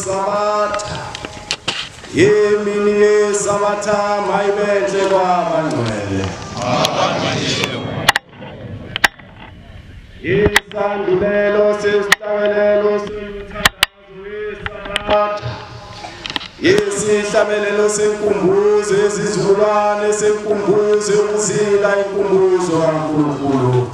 yesabatha, imini yesabatha mayibenhle kwabangcwele. Isandulelo sesihlabelelo somthandazo wesabatha, isihlabelelo senkumbuzo yezizukulwane, senkumbuzo yokuzila, inkumbuzo kaNkulunkulu.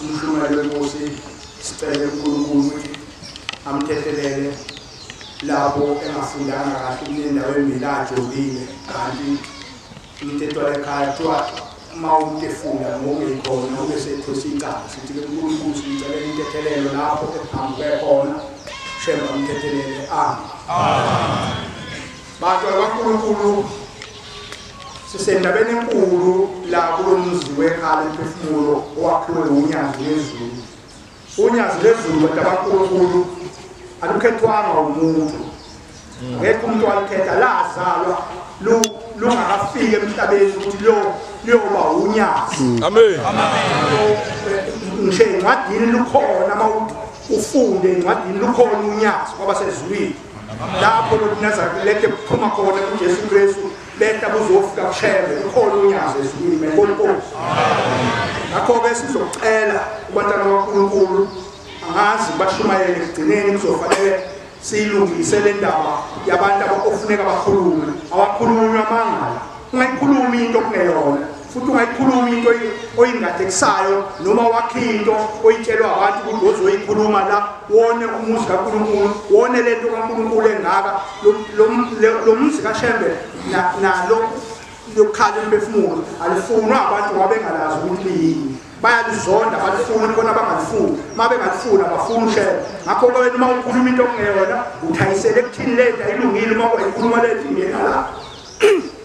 Umshumayeli wenkosi sicele uNkulunkulu ukuthi amthethelele lapho engafundanga kahle kunendawo embili ajobile, kanti umthetho walekhaya kuthiwa uma umuntu efunda ngokungekhona ube sethosa icala. Sithi-ke uNkulunkulu simcelela intethelelo lapho ephambuke khona, Shembe amthethelele. Amen. Bantu bakaNkulunkulu, sisendabeni enkulu la kulo mzi wekhala emphefumulo owakhiwe unyazi lwezulu. Unyazi lwezulu bantu bakaNkulunkulu alukhethwanga umuntu, akekho umuntu walikhetha, lazalwa lungakafiki emhlabeni ukuthi luyoba unyazi. Amen. Ngisho encwadini lukhona, uma ufunde encwadini lukhona unyazi kwabasezulwini, lapho lobuNazaretha buphuma khona kuJesu Kristu behla buzofika kuShembe, lukhona unyazi ezulwini. Mayibona inkosi. Ngakho-ke sizocela kubantwana bakaNkulunkulu, angazi bashumayele ekugcineni, kuzofanele siyilungise le ndaba yabantu ofuneka bakhulume. Awakhulunywa amangala, ungayikhulumi into okungeyona, futhi ungayikhulumi into oyingadekisayo noma wakhe into oyitshelwa abantu ukuthi ozoyikhuluma la. Wone umuzi kaNkulunkulu, wone lento kaNkulunkulu engaka, lo mzi kaShembe nalo lokukhala emphefumulo alifunwa abantu ngoba bengalazi ukuthi liyini. Bayalizonda, balifuna khona, bangalifuni. Uma bengalifuni abafuni uShembe. Ngakho-ke wena uma ukhuluma into okungeyona uthayisele ekuthini lento ayilungile, uma uyikhuluma lento ingena la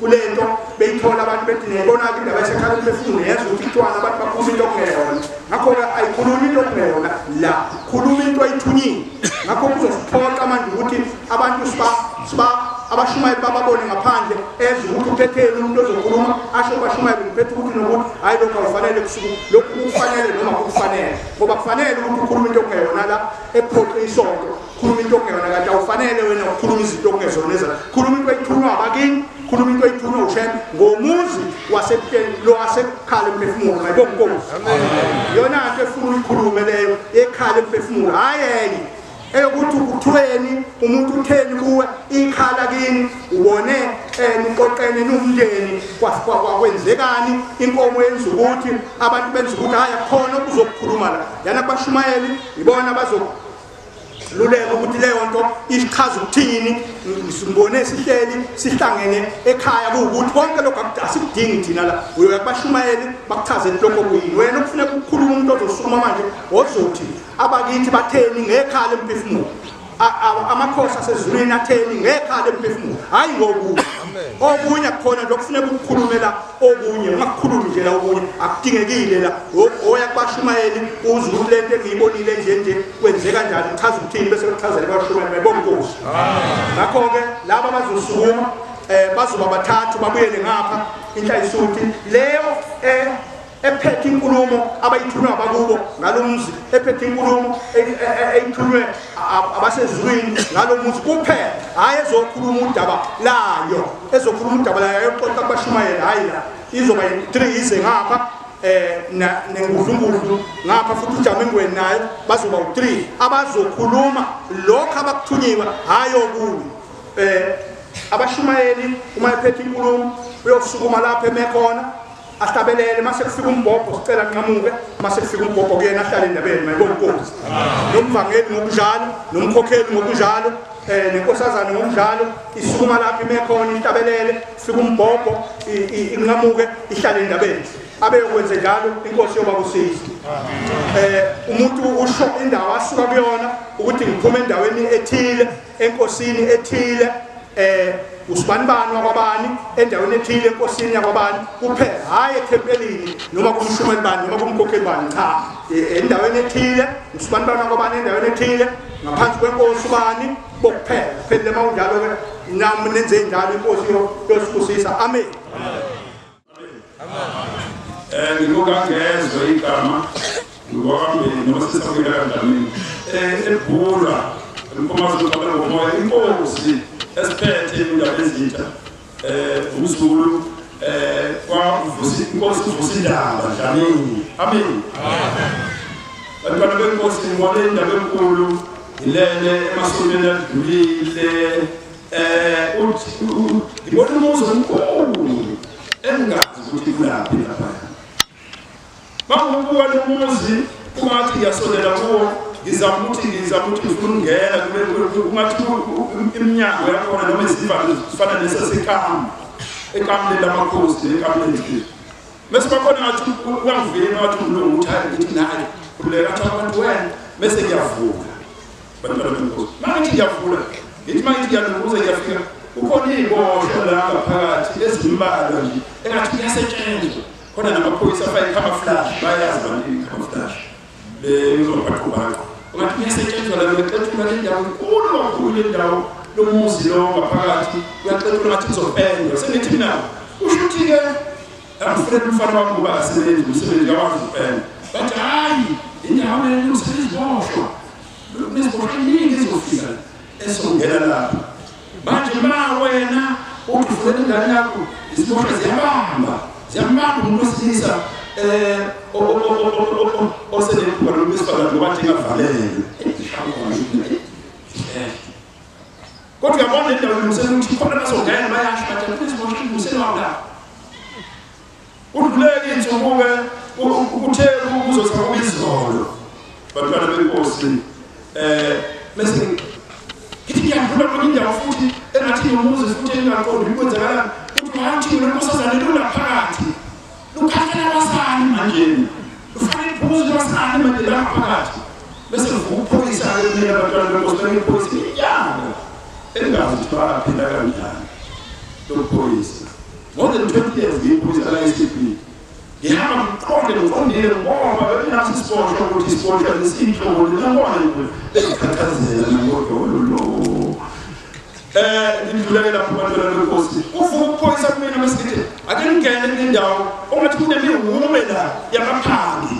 kulento beyithola abantu bethi niyayibona-ke indaba yasekhala emphefumulo yenza ukuthi kuthiwana abantu bakhuluma into okungeyona. Ngakho-ke ayikhulumi into okungeyona la, khuluma into ayithunyile. Ngakho kuzosiphoqa manje ukuthi abantu abashumayeli bababone ngaphandle, ezwe ukuthi uphetheni umuntu ozokhuluma asho kubashumayeli ngiphethe ukuthi nokuthi hhayi lokhu awufanele kusuku lokhu kufanele noma kukufanele, ngoba kufanele ukuthi ukhulume into okungeyona la ephoqe isonto. Khuluma into okungeyona kanti awufanele wena ukukhuluma izinto okungezona ezona. Khuluma into eyithunywa abakini, khuluma into eyithunywa uShembe ngomuzi wasebuhleni lo wasekhala emphefumulo. Mayibonga inkosi. Iyona nto efuna uyikhulume leyo ekhala emphefumulo, hhayi enye. Eyokuthi ukuthiweni umuntu utheni kuwe ikhala kini ubone niqoqene nomndeni kwenzekani inkomo yenza ukuthi abantu benza ukuthi hayi akukhona okuzokukhuluma la yana kubashumayeli ibona bazoluleka ukuthi leyo nto ichaza ukuthini. Ngibone sihleli sihlangene ekhaya kuwukuthi konke lokho asikudingi thina la uyoya kubashumayeli bakuchazele lokho kuyini. Wena okufuneka ukukhuluma umuntu ozosukuma manje ozothi abakithi batheni ngekhala emphefumulo, amakhosi asezulwini atheni ngekhala emphefumulo, hayi ngokunye. Okunye akukhona nje okufuneka ukukhulume la, okunye ungakukhulumi nje la, okunye akudingekile la. Oya kubashumayeli uze ukuthi lento engiyibonile nje nje kwenzeka kanjani, uchaza ukuthini, bese kuchazela abashumayeli bayibonga inkosi. Ngakho-ke laba bazosukuma bazoba bathathu babuyele ngapha inhlayisuthi leyo ephethe inkulumo abayithunywe abakubo ngalomzi, ephethe inkulumo eyithunywe abasezulwini ngalomuzi kuphela, hayi ezokhuluma udaba layo, ezokhuluma udaba layo ayoxoxa kubashumayeli, hayi la izoba 3 ize ngapha nengudlungudlu ngapha futhi ujamengweni naye bazoba u3 abazokhuluma lokho abakuthunyiwe, hayi okunye. Abashumayeli uma ephethe inkulumo uyosukuma lapha emekhona ahlabelele, mase kufika umbhobho sicela nqamuke, mase kufika umbhobho kuyena ahlale endabeni mayibonga inkosi. Nomvangeli ngokunjalo, nomkhokheli ngokunjalo, nenkosazana ngokunjalo isukuma lapha imekhona ihlabelele, kufika umbhobho inqamuke ihlale endabeni. Abeyokwenze njalo inkosi yobabusisa. Umuntu usho indawo asuka kuyona ukuthi ngiphuma endaweni ethile enkosini ethile, usibanibani wakwabani endaweni ethile enkosini yakwabani kuphela, hayi ethempelini noma kumshumeli bani noma kumkhokheli bani, cha, endaweni ethile usibanibani wakwabani endaweni ethile ngaphansi kwenkosi ubani bokuphela. Phelile uma unjalo-ke nami nenze njalo inkosi yosibusisa. Amen. Ngikukangezwe igama ngokwambili noma sisafika kanjani ebhula inkomazi uqabela ngomoya inkosi esiphethe indaba ezitha umzukulu kwavusa inkosi uvusa indaba Dlamini. Amen. Bantwana benkosi ngibone indaba enkulu ngilele emasontweni adlulile, uthi ngibona umuzi omkhulu engazi ukuthi kulaphi lapha. Mangibuka lo muzi kungathi ngiyasondela kuwo, ngizama ukuthi ngifuna ukungena kungathi iminyango yakhona noma izivalo zifana nesasekamu ekameni lamakhosi ekameni lethu. Bese bakhona ngathi uyangivela ngathi umlungu ukuthi hayi ngithi naye khululeka athi abantu wena, bese ngiyavula bantwana benkosi. Mangithi ngiyavula ngithi mangithi ngiyalunguza ngiyafika kukhona iy'boshwa la ngaphakathi ezimbalwa nje engathi kuyasetshenzwa khona namaphoyisa afake i-camouflage, bayazi abantu i-camouflage bezobaqhubaqho ungathi kuyasetshenzwa la bexethula le ndawo inkulu kakhulu le ndawo lomuzi lo ngaphakathi uyaxethula ngathi kuzopendwa. Sengithi mina kusho ukuthi-ke angifunela umfana wami ngoba asebenzi umsebenzi kawazi ukupenda, bathi hhayi indawo lena izibosho kuneziboshwa eningi ezizofika esizongena lapha. Manje ma wena uthi ufunela ingane yakho iziboshwa ziyabamba ziyambamba umuntu wesilisa osenephuka noma wesifazane ngoba nje engavalelwe. Kodwa uyabona le ndawo ilungiselwa ukuthi khona bazongena bayasho bathi kuneziboshwa ilungiselwa la. Udluleke insuku-ke ukuthe kuzothi kuba izolo bantwana benkosi bese ngithi ngiyadlula kwenye indawo futhi engathi ngomuzi futhi engingaqondi ukwenzakalani ukuthi wathi lenkosazane lula phakathi lukhahlela kwasani manje lufanele iphuzu kwasani manje la phakathi. Bese ngivuka uphoyisa-ke kumina abantwana benkosi bengiphoyisa iminyaka engingazi ukuthi baphila kanjani lokuphoyisa. More than 20 years ngiyiphoyisa la e-STB ngihamba ngiqonde ngiqondile ngoba bebenaso isiboshwa ukuthi isiboshwa lesinhlobo lengibona nje bengikhathazela nangodolo lo ngidlulele lapho bantwana benkosi. Uvuka uphoyisa kumina mesithi ake ngingene kule ndawo ongathi kunemihume la yamaphangi,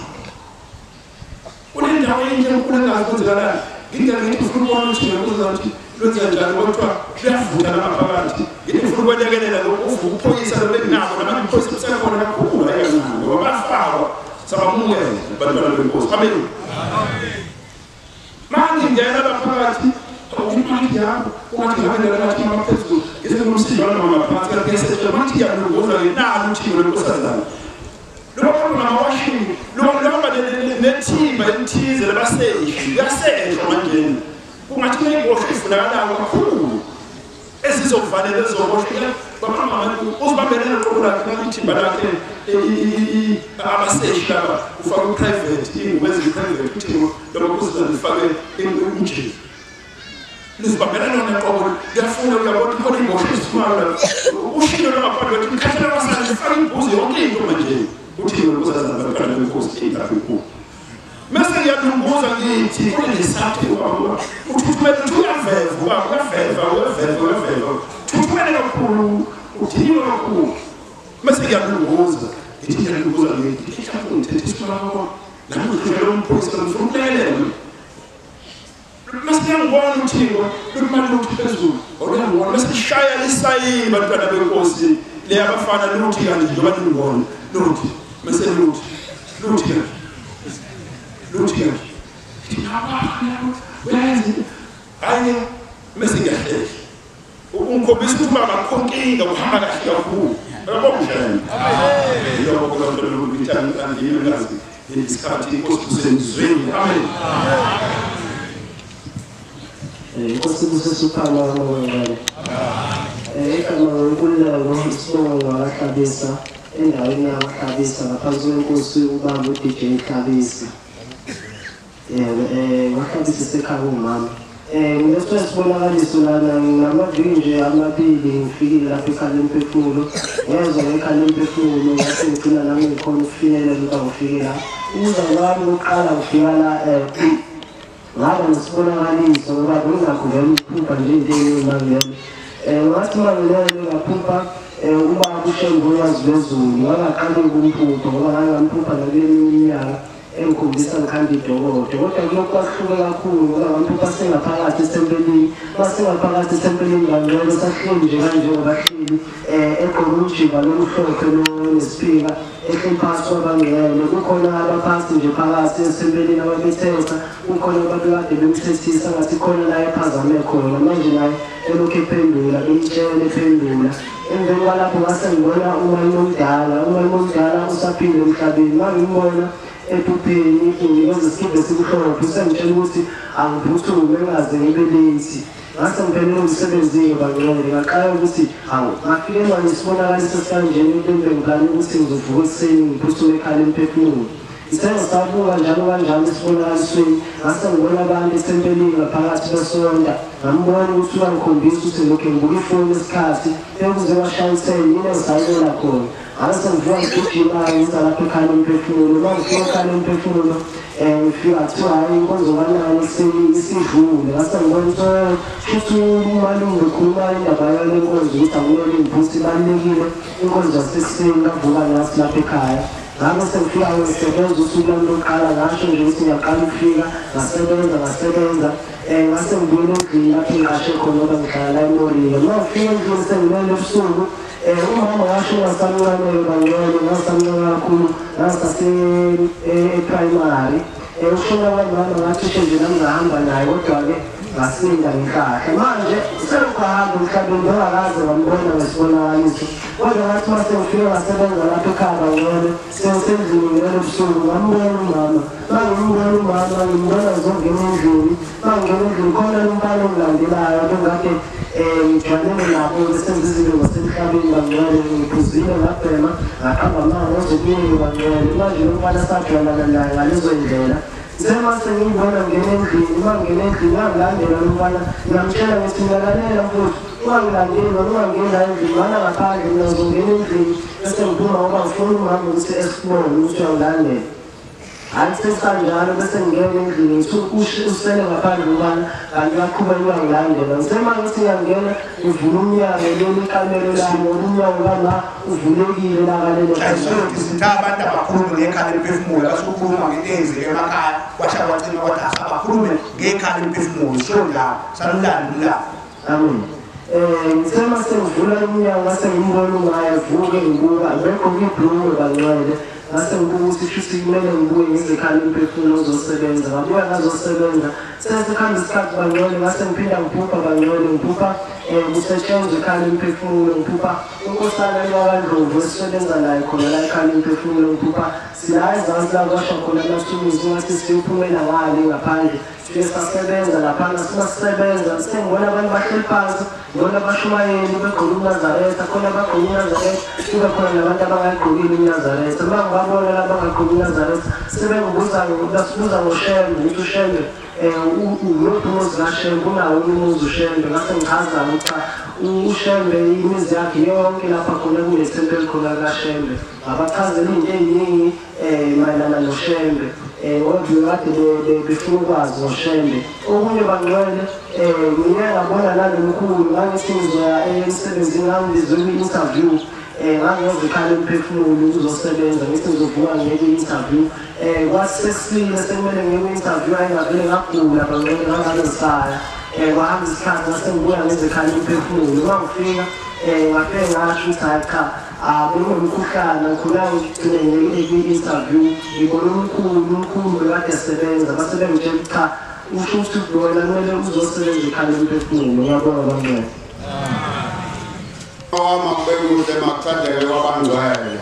kunendawo enje enkulu engazi kwenzekalani. Ngingene ngithi ngifuna ukubona ukuthi ukuthi lwenza njani kodwa kuyavutha ngaphakathi. Ngithi ngifuna ukwelekelela lokhu uvuka uphoyisa lo benginabo namanye amaphoyisa kusekhona kakhulu ayekancane ngoba bafakwa sabamukela bantwana benkosi. Amen. Mangingena lapha phakathi umphakathi yakho ungathi ngabendela ngathi mama phezulu ngisenomsindwana mama phansi kanti ngesehle manje ngiyalunguza nalo uthingo lenkosazana lo mama washini lo hamba nethimba elithize labaseshi liyaseshwa manje kungathi kuney'boshwa ezifunakalayo kakhulu ezizokuvalela ezizoboshwa bamama uzibambelele uqobo lakhe ithimba lakhe abaseshi laba ufake u-private iy'ngubo eziyi-private uthingo lokho kuzifake umjini lizibambela lona qobo liyafuna uyabona khona iy'boshwa eziphumayo ushilo lwangaphandle wathi mkhathela kwasana lifake imbuzi yonke into manje uthingo lenkosazana bantwana benkosi ey'lapho enkulu mase ngiyalunguza ngithi kunesathi ubaba uthuthumele uthi uyaveva ubaba uyaveva uyaveva uyaveva uthuthumele kakhulu udiniwe kakhulu mase ngiyalunguza ngithi ngiyalunguza ngithi mhlawumbe ngithethe isiphakho nami ngifike umphoyisa ngifuna ukulekelela mase ngiyangibona uthingo luthi luthi phezulu oluyangibona mase ngishaya isayini bantwana benkosi le abafana luthi kanje njengoba ningibona luthi mase luthi luthi kanje luthi hayi mase ngiyahlehla ungikhombisa ukuthi mama akukho nkinga kuhamba kahle kakhulu akubonjani amen yilokho ukuthi angiyimi ngazi isikhathi inkosi kusemzweni amen. Inkosi kusesuphala ngane igama nkululeko isibongo ngakaHlabisa endaweni yakaHlabisa ngaphansi kwenkosi ubaba uDJ Hlabisa. Ngahlabisa sekhaya umama. Ngileso sibonakaliso lana ngamaviki nje amabili ngifikile lapha ekhaya lemphefumulo ngezwa ngekhaya lemphefumulo ngase ngigcina nami ngikhona ukufinyelela ukuba ngifike la. Ukuza kwami kokuqala ngifika la ngaba nesibonakaliso ngoba bengingakuvela ukuphupha nje into engimangele. Ngathi mangilele ngaphupha ubaba uShembe ulwazi lwezulu ngangaqali ukumphupha ngoba ngangamphupha nakule minye iminyaka engikhombisa ngikhanda idokodo kodwa kulokhu kwahluke kakhulu ngoba ngamphupha sengaphakathi ethempelini masengaphakathi ethempelini ngangcwele sahleli nje kanjengoba hleli egqoke umjiva lomhlophe nesiphika ehleli phakathi kwabangcwele kukhona abaphansi nje phakathi ethempelini ababethetha kukhona ababekade bemthethisa ngathi khona la ephazame khona manje naye elokhu ephendula bemtshela ephendula. Emveni kwalapho ngase ngibona umalume omdala usaphila emhlabeni mangimbona ephupheni nginikeza isikibha esibuhlophe usengitshela ukuthi angiphuthume ngingaze ngibe late ngase ngiphelele umsebenzi-ke bangcwele ngaqala ukuthi awu ngafikelwa nesibonakaliso esikanjena into bengiplane ukuthi ngizovuka ekuseni ngiphuthume ekhaya lemphefumulo. Ngithe ngisabuka njalo kanjalo esibonakalisweni ngase ngibona abantu ethempelini ngaphakathi besonta ngambona ukuthi uyangikhombisa ukuthi ngilokhu ngibuka ifoni esikhathi ekuze kwashaya u-10 yini engisayibona khona. Ngase ngivuka ngigijima ngiza lapha ekhaya lemphefumulo uma ngifika ekhaya lemphefumulo ngifika kuthiwa hhayi inkonzo kanani ekuseni isidlule ngase ngibona ukuthi futhi umalume ukhuluma indaba yale nkonzo ukuthi akumele ngiphuthe ibalulekile inkonzo yasekuseni kavuka nathi lapha ekhaya. Ngakho sengifika ngisebenza usuku lwami lokuqala ngasho nje ukuthi ngiyaqala ukufika ngasebenza ngase ngibuyele endlini lapho engiqashe khona ngoba ngihlala la eMoriya. Uma ngifika endlini sengilele ebusuku umama ngasho ngasamncane bangcwele ngasamncane kakhulu ngasase-primary ushona kwamama ngacishe nje nami ngahamba naye kodwa-ke ngasinda ngenhlahla. Manje selokhu emhlabeni bengakaze ngambona ngesibonakaliso kodwa ngathi uma sengifike ngasebenza lapha ekhaya bangcwele sengisendlini ngilele ebusuku ngambona umama mangimbona umama ngimbona ngizongena endlini mangingena endlini khona lo mfana ongilandelayo bengade ngijwayelene nabo besenza izinto zasemhlabeni bangcwele ngiphuzile ngabhema ngaqamba amanga ngizokuningi bangcwele manje lo mfana sajwayelana naye ngalezo ndlela. Ngithe ngibona ngena endlini uma ngingena endlini ngangilandela lo mfana ngiyamtshela ngithi ngiyalalela mfowethu ungangilandeli noma ungangena endlini mana ngaphandle mina ngizongena endlini bese ngiphuma ngoba ngifuna umama ukuthi esibone ukuthi uyangilandela. Hhayi sesanjalo bese ngingena endlini ngithi usele ngaphandle ubana kanti uyaqhubeka uyangilandela. Ngithe uma ngithi ngiyangena ngivula umnyango leli ikamelo lami ngoba umnyango kama uvulekile la kalelo. Abantu abakhulume ngekhala lemphefumulo basukhuluma ngento eyenzeke emakhaya kwasha kwacima kwathi asabakhulume ngekhala lemphefumulo sho njalo salulanda umlando. Amen. Ngithe uma sengivula umnyango ngase ngimbona umaye avuke ngibuka begqoke ibhulukwe bangcwele Ngase ngibuka ukuthi shuthi kumele ngibuye ngize ekhaya lomphefumulo ngizosebenza. Ngabuya ngazosebenza. Sesekuhamba isikhathi bangcwele, ngase ngiphinda ngiphupha bangcwele, ngiphupha kusetshenzwa ekhaya lomphefumulo, ngiphupha inkosana yakwaNdlovu esisebenza naye khona la ekhaya lomphefumulo, ngiphupha sila ezansi la kwasha khona amathuluzi ngathi siyophumela ngale ngaphandle. Sike sasebenza laphana, simasebenza sengibona abantu bahleli phansi, ngibona abashumayeli begqoke umNazaretha, khona abagqoke umNazaretha, kube khona nabantu abangayigqokile umNazaretha. Uma ngibabona laba abangagqoki umNazaretha, sebengibuza basibuza ngoShembe, ngithi uShembe umuphi umuzi kaShembe, unawo umuzi uShembe. Ngase ngichaza ukuthi cha, uShembe imizi yakhe yonke lapha khona kunethempeli khona kaShembe. Ngabachazela izinto ey'ningi mayelana noShembe, ngoba kade befuna ukwazi ngoShembe. Okunye bangcwele, ngiye ngabona nalo mkhulu, ngangithi ngizoya emsebenzini, ngangibizwe kwi-interview, ngangeza ekhaya lomphefumulo ukuzosebenza, ngithi ngizovuka ngiye kwi-interview. Kwathi sekusile sekumele ngiye kwi-interview, ayingavele ngagula bangcwele, ngangabe ngisaya. Kwahamba isikhathi ngase ngibuya ngize ekhaya lomphefumulo. Uma ngifika ngafike ngasho ukuthi hhayi cha, bekunomkhuhlane, ngikhula ngigcine ngiye kwi-interview, ngibona umkhulu bekade esebenza, base bengitshela ukuthi cha, usho ukuthi wena kumele uzosebenza ekhaya lomphefumulo. Ngiyabonga bangcwele. Wama kubekuhle makuthandeke kwabangcwele.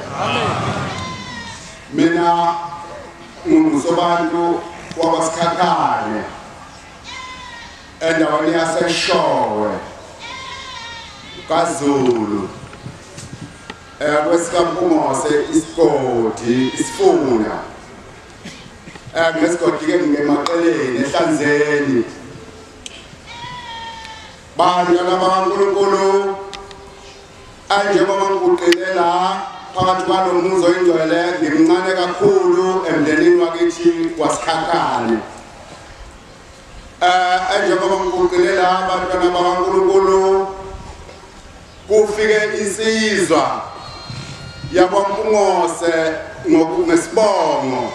Mina ngingusobantu wakwaSikhakhane endaweni yaseShowe kaZulu, kwesikaMpungose isigodi isifunda, ngesigodi ke ngemaqeleni eHlanzeni. Bantwana bakaNkulunkulu, njengoba ngiguqile la phakathi kwalo muzi oyingcwele, ngimncane kakhulu emndenini wakithi kwaSikhakhane. Njengoba ngiguqile la bantwana bakaNkulunkulu, kufike insizwa yakwaMpungose ngesibongo.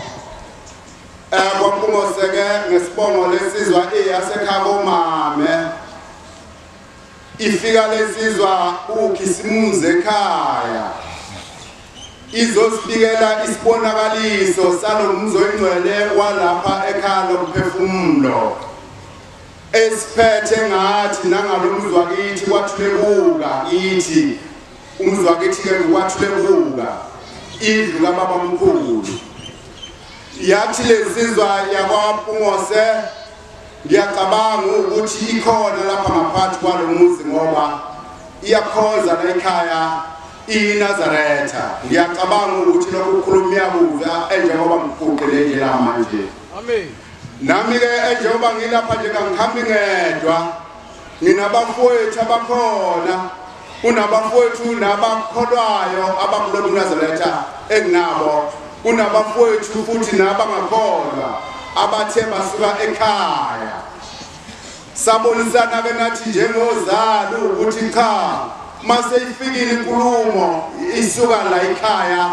KwaMpungose ke ngesibongo lesizwa eyasekhabo mame. Ifika lensizwa uKhisimuzi ekhaya, izosibikela isibonakaliso salo muzi oyingcwele walapha ekhaya lomphefumulo, esiphethe ngathi nangalo muzi wakithi kwaThulebuka. Ithi umuzi wakithi ke ngokwaThulebuka, indlu kababamkhulu. Yathi lensizwa yakwaMpungose, ngiyacabanga ukuthi ikhona lapha ngaphansi kwalo muzi ngoba iyakhonza la ekhaya iNazaretha. Ngiyacabanga ukuthi lokhu kukhuluma iyabuza enjengoba ngiguqile nje la manje. Amen. Nami ke enjengoba ngilapha nje kangikhambi ngedwa, nginabafowethu abakhona, kunabafowethu nabakholwayo abakulolu Nazaretha enginabo, kunabafowethu futhi nabangakholwa abathe basuka ekhaya. Sabonisana ke nathi njengozalo ukuthi cha, mase ifikile inkulumo isuka la ekhaya,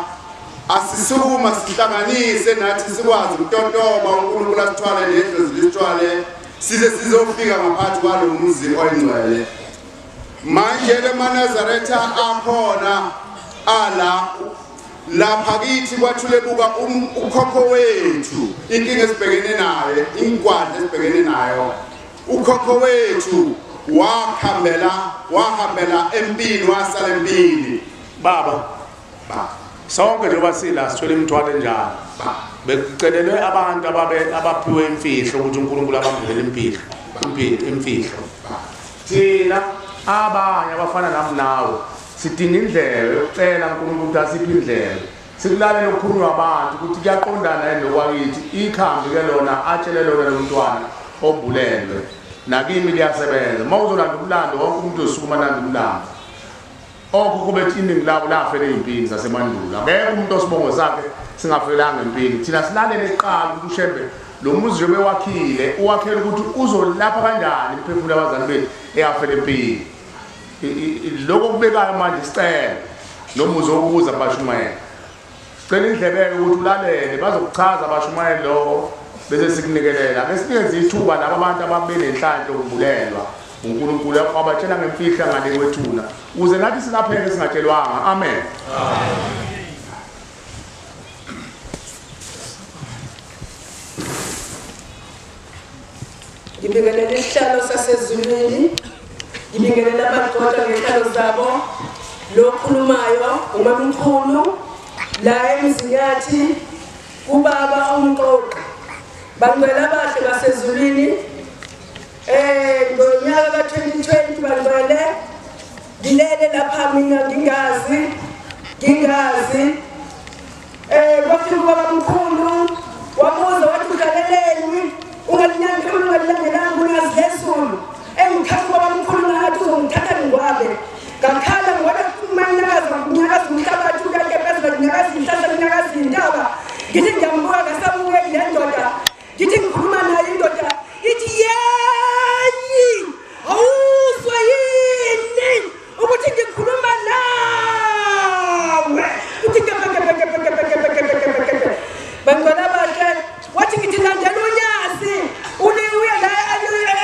asisukuma sihlanganise nathi sikwazi ukutotoba uNkulunkulu asithwale nedlozi lisithwale size sizofika ngaphansi kwalo muzi oyingcwele. Manje le maNazaretha akhona ala lapha kithi kwaThulebuka, ukhokho wethu, inkinga esibhekene naye, ingwadla esibhekene nayo, ukhokho wethu wahambela empini, wasala empini. Baba, sonke njengoba sila sithwele imithwalo enjalo, bekucelelwe abantu abaphiwe imfihlo ukuthi uNkulunkulu abambulele imfihlo. Thina abanye abafana nami nawe sidinga indlela yokucela uNkulunkulu ukuthi asiphe indlela, sikulalela ukukhulunywa abantu ukuthi kuyaqondana yini nokwakithi. Ikhambi ke lona atshele lona lo mntwana obulelwe, nakimi liyasebenza. Uma uzolanda umlando, wonke umuntu uzosukuma alande umlando. Okhokho bethu iningi labo lafela ey'mpini zasemandulo, akekho umuntu osibongo sakhe singafelanga empini. Thina silalele kuqala ukuthi uShembe lo muzi njengoba ewakhile, uwakhele ukuthi uzolapha kanjani imiphefumulo yabazali bethu eyafela empini. Lokho kubekayo manje isicelo nomuzi wokubuza kubashumayeli, sicela indlebeke ukuthi ulalele, bazokuchaza abashumayeli lokho bese sikunikelela. Ake sinikeze ithuba laba abantu ababenenhlanhla yokuvulelwa uNkulunkulu abatshela ngemfihlo ngale kwethuna, ukuze nathi silapheke singatshelwanga. Amen. Ngibingelela isihlalo sasezulwini, ngibingelela abagqoka ngezihlalo zabo. Lokhulumayo umamkhulu la eMzinyathi ubaba umqoqi. Bangcwele abahle basezulwini, ngonyaka ka-2020 bangcwele ngilele lapha mina ngingazi. Kwafika ubaba mkhulu wabuza wathi udlaleleni ungalilandelanga unyazi lezulu. Engithatha ubaba mkhulu ngathi uzongithatha ngingwabe. Ngakhala ngibona manyakaza ngnyakaza umhlabathi uyakepeza ngnyakaza inhlahla ngnyakaza intaba. Ngithi ngiyambuka ngasabukeki le ndoda. Ngithi ngikhuluma naye indoda ithi yeyi awuzwa yini ukuthi ngikhuluma nawe. Uthi kepekepekepekepekepekepekepe. Bangcwele abahle wathi ngithi landela unyazi uye la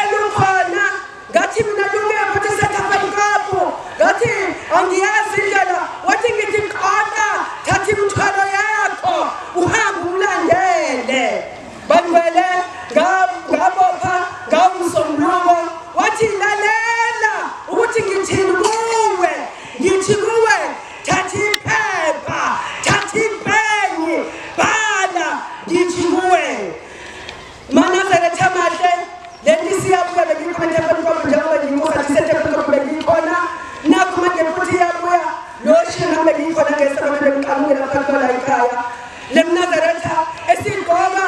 elukhona. Ngathi mina lungekho ukuthi sethafankapu. Ngathi angiyazi indlela. Wathi ngithi qoqa thatha imithwalo yakho uhambe umlandele. Bangcwele ngabopha ngawumsombuluko. Wathi lalela ukuthi ngithini kuwe. Ngithi kuwe thatha iphepha, thatha ipeni, bhala. Ngithi kuwe Manazaretha amahle lento siyabuya bengikhona eThekwini njengoba ngiyinkosi aseThekwini bengikhona nakho manje futhi iyabuya lo shilo nami bengikhona ngesabatha bengiqhamuke lapha khona ekhaya. Le Mnazaretha esigqoka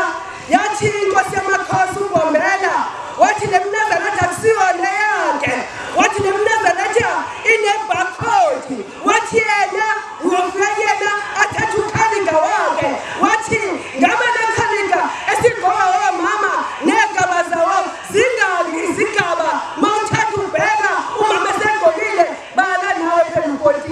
yathi inkosi yamakhosi uBombela wathi le Mnazaretha akusiyo le yakhe. Wathi le Mnazaretha ine-barcode. Wathi yena uyofika yena athathe ukhalinga wakhe. Wathi ngabe le khalinga esigqoka wamama negaba zawo zingaki izigaba mawuthatha ubheka umama esegqokile bala nawe phela u-14.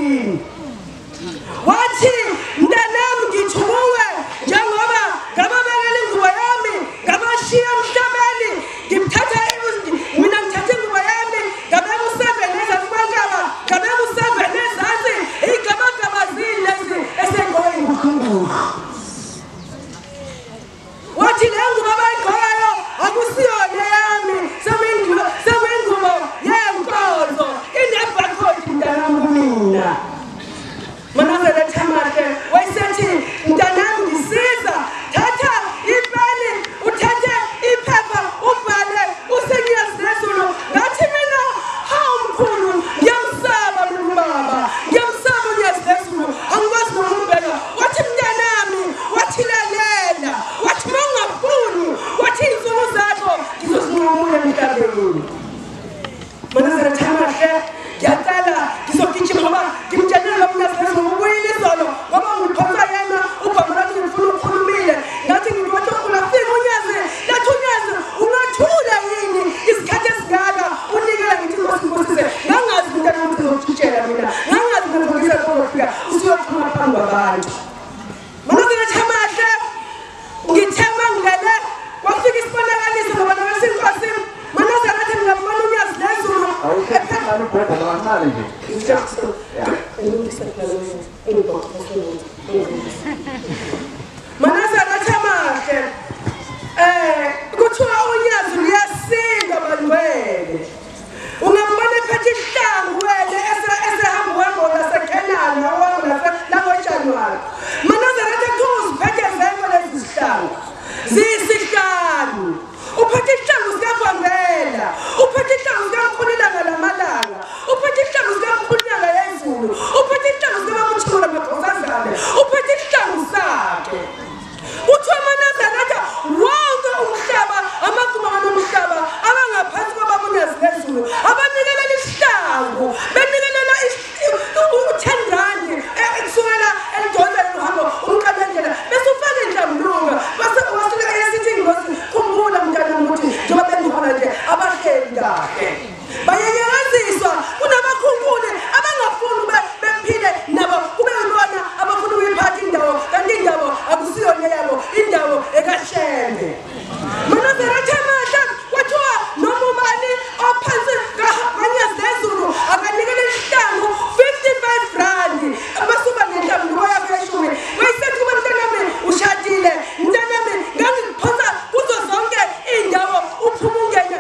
Wathi mntanami ngithi kuwe njengoba ngababekela ingubo yami ngabashiya emhlabeni ngimthatha mina ngithatha ingubo yami ngabeka u-7 ezansi kwankaba ngabeka u-7 ezansi iy'gabagaba zini lezi esengqoke inguqunguqu. Wathi le ngubo abayigqokayo akusiyo le yami sekuyingubo yenkonzo ine-barcode mntanami kumina. Manazaretha amahle wayesethi mntanami ngisiza thatha ipeni uthathe iphepha ubhale usenyazi lezulu. Ngathi mina hawu mkhulu ngiyamsaba mina ubaba ngiyamsaba unyazi lezulu angikwazi nokumbheka. Wathi mntanami wathi lalela wathi uma ungafuni wathi iy'nsuku zakho ngizozinqamula emhlabeni. Manazaretha amahle ngiyacela ngizogijima ngoba ngimtshelile lo mnyazi lezulu ubuyile izolo ngoba ngiphonsa yena ubaba lathi ngifuna ukukhulumile. Ngathi ngithi ungafika unyazi lathi unyazi ungathula yini isikhathi esingaka unikela ngithi inkosi ngibusise. Ngangazi mntana ukuthi ngizokutshela mina ngangazi ngizokufika uzofika usuyophuma phambi kwabantu. Manazaretha amahle ngithe mangilele kwafika isibonakaliso ngoba nawesinkosi Manazaretha ngingabona unyazi lezulu. Manazaretha amahle kuthiwa unyazi luyasinda bangcwele. Ungambona ephethe ihlangu wele esehamba uhambo laseKhenani uhambo langoJanuwari. Manazaretha kuthiwa uziphethe zonke lezi zihlangu ziyisihlanu. Uphethe ihlangu zikaBombela, uphethe ihlangu zikaMkhulilanga lamalanga, uphethe ihlangu zikaMkhulunyanga yezulu, uphethe ihlangu zikaBabutshula Makhosazane, uphethe ihlangu sakhe. Kuthiwa Manazaretha wonke umhlaba amaguma nomhlaba abangaphansi kwababa unyazi lezulu abanikelela isihlangu benikelela u-10 rand kusukela elidonsela luhambo umqala endlela bese ufake inhlambuluko base wasuke esithi ingozi khumbula mntanami ukuthi njengoba bengikhona nje abahleli kahle bayenyakaziswa kunabakhunkuli abangafuni ube bephile nabo kube yibona abafuna ukuyiphatha indawo kanti indawo akusiyona yabo indawo ekaShembe. Manazaretha amahle kwathiwa noma ubani ophansi kanyazi lezulu akanikele isihlangu 55 rand basuba nenhlambuluko yakho yeshumi. Wayesethi kuba mntanami ushadile mntanami ngangikuphonsa kuzo zonke iy'ndawo uphuma ungene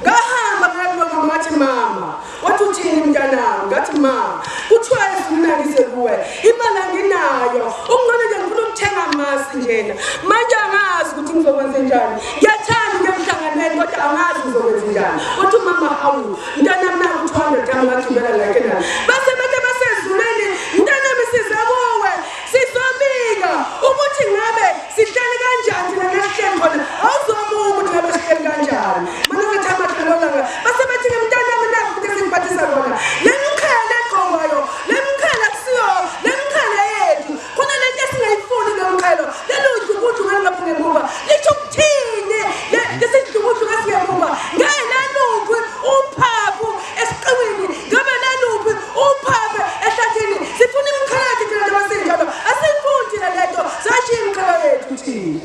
Ngahamba ngalo ngathi mama, wathi uthini mntanami? Ngathi mama, kuthiwa esimnakise kuwe. Imali anginayo. Ungcono nje ngifuna ukuthenga amasi njena. Manje angazi ukuthi ngizokwenza njani. Ngiyathanda ukuya emhlanganweni kodwa angazi ngizokwenza njani. Wathi mama hawu, mntanami naku 200 rand ngagibela la kena. Base bethe basezulwini, mntanami size kuwe. Sizobika ukuthi ngabe sihleli kanjani thina nesihleli khona. Awuzobuka ukuthi ngabe sihleli kanjani. Manje ngathi base bethi mntanami naku ukuthi singiphathisa khona. Le mkhele egqokwayo, le mkhele akusiyo, le mkhele yethu. Khona lento esingayifuni le mkhelo. Lelo dlukudlu ngalapho ngemuva. Lisho ukuthini? Lesidlukudlu ngemuva. Ngeke laluphi uphaphu esiqiwini, ngabe laluphi uphaphu ehlathini. Sifuna imkhele yethu thina njengoba sinjalo. Asifuni thina lento. Sashiya imkhele yethu thina.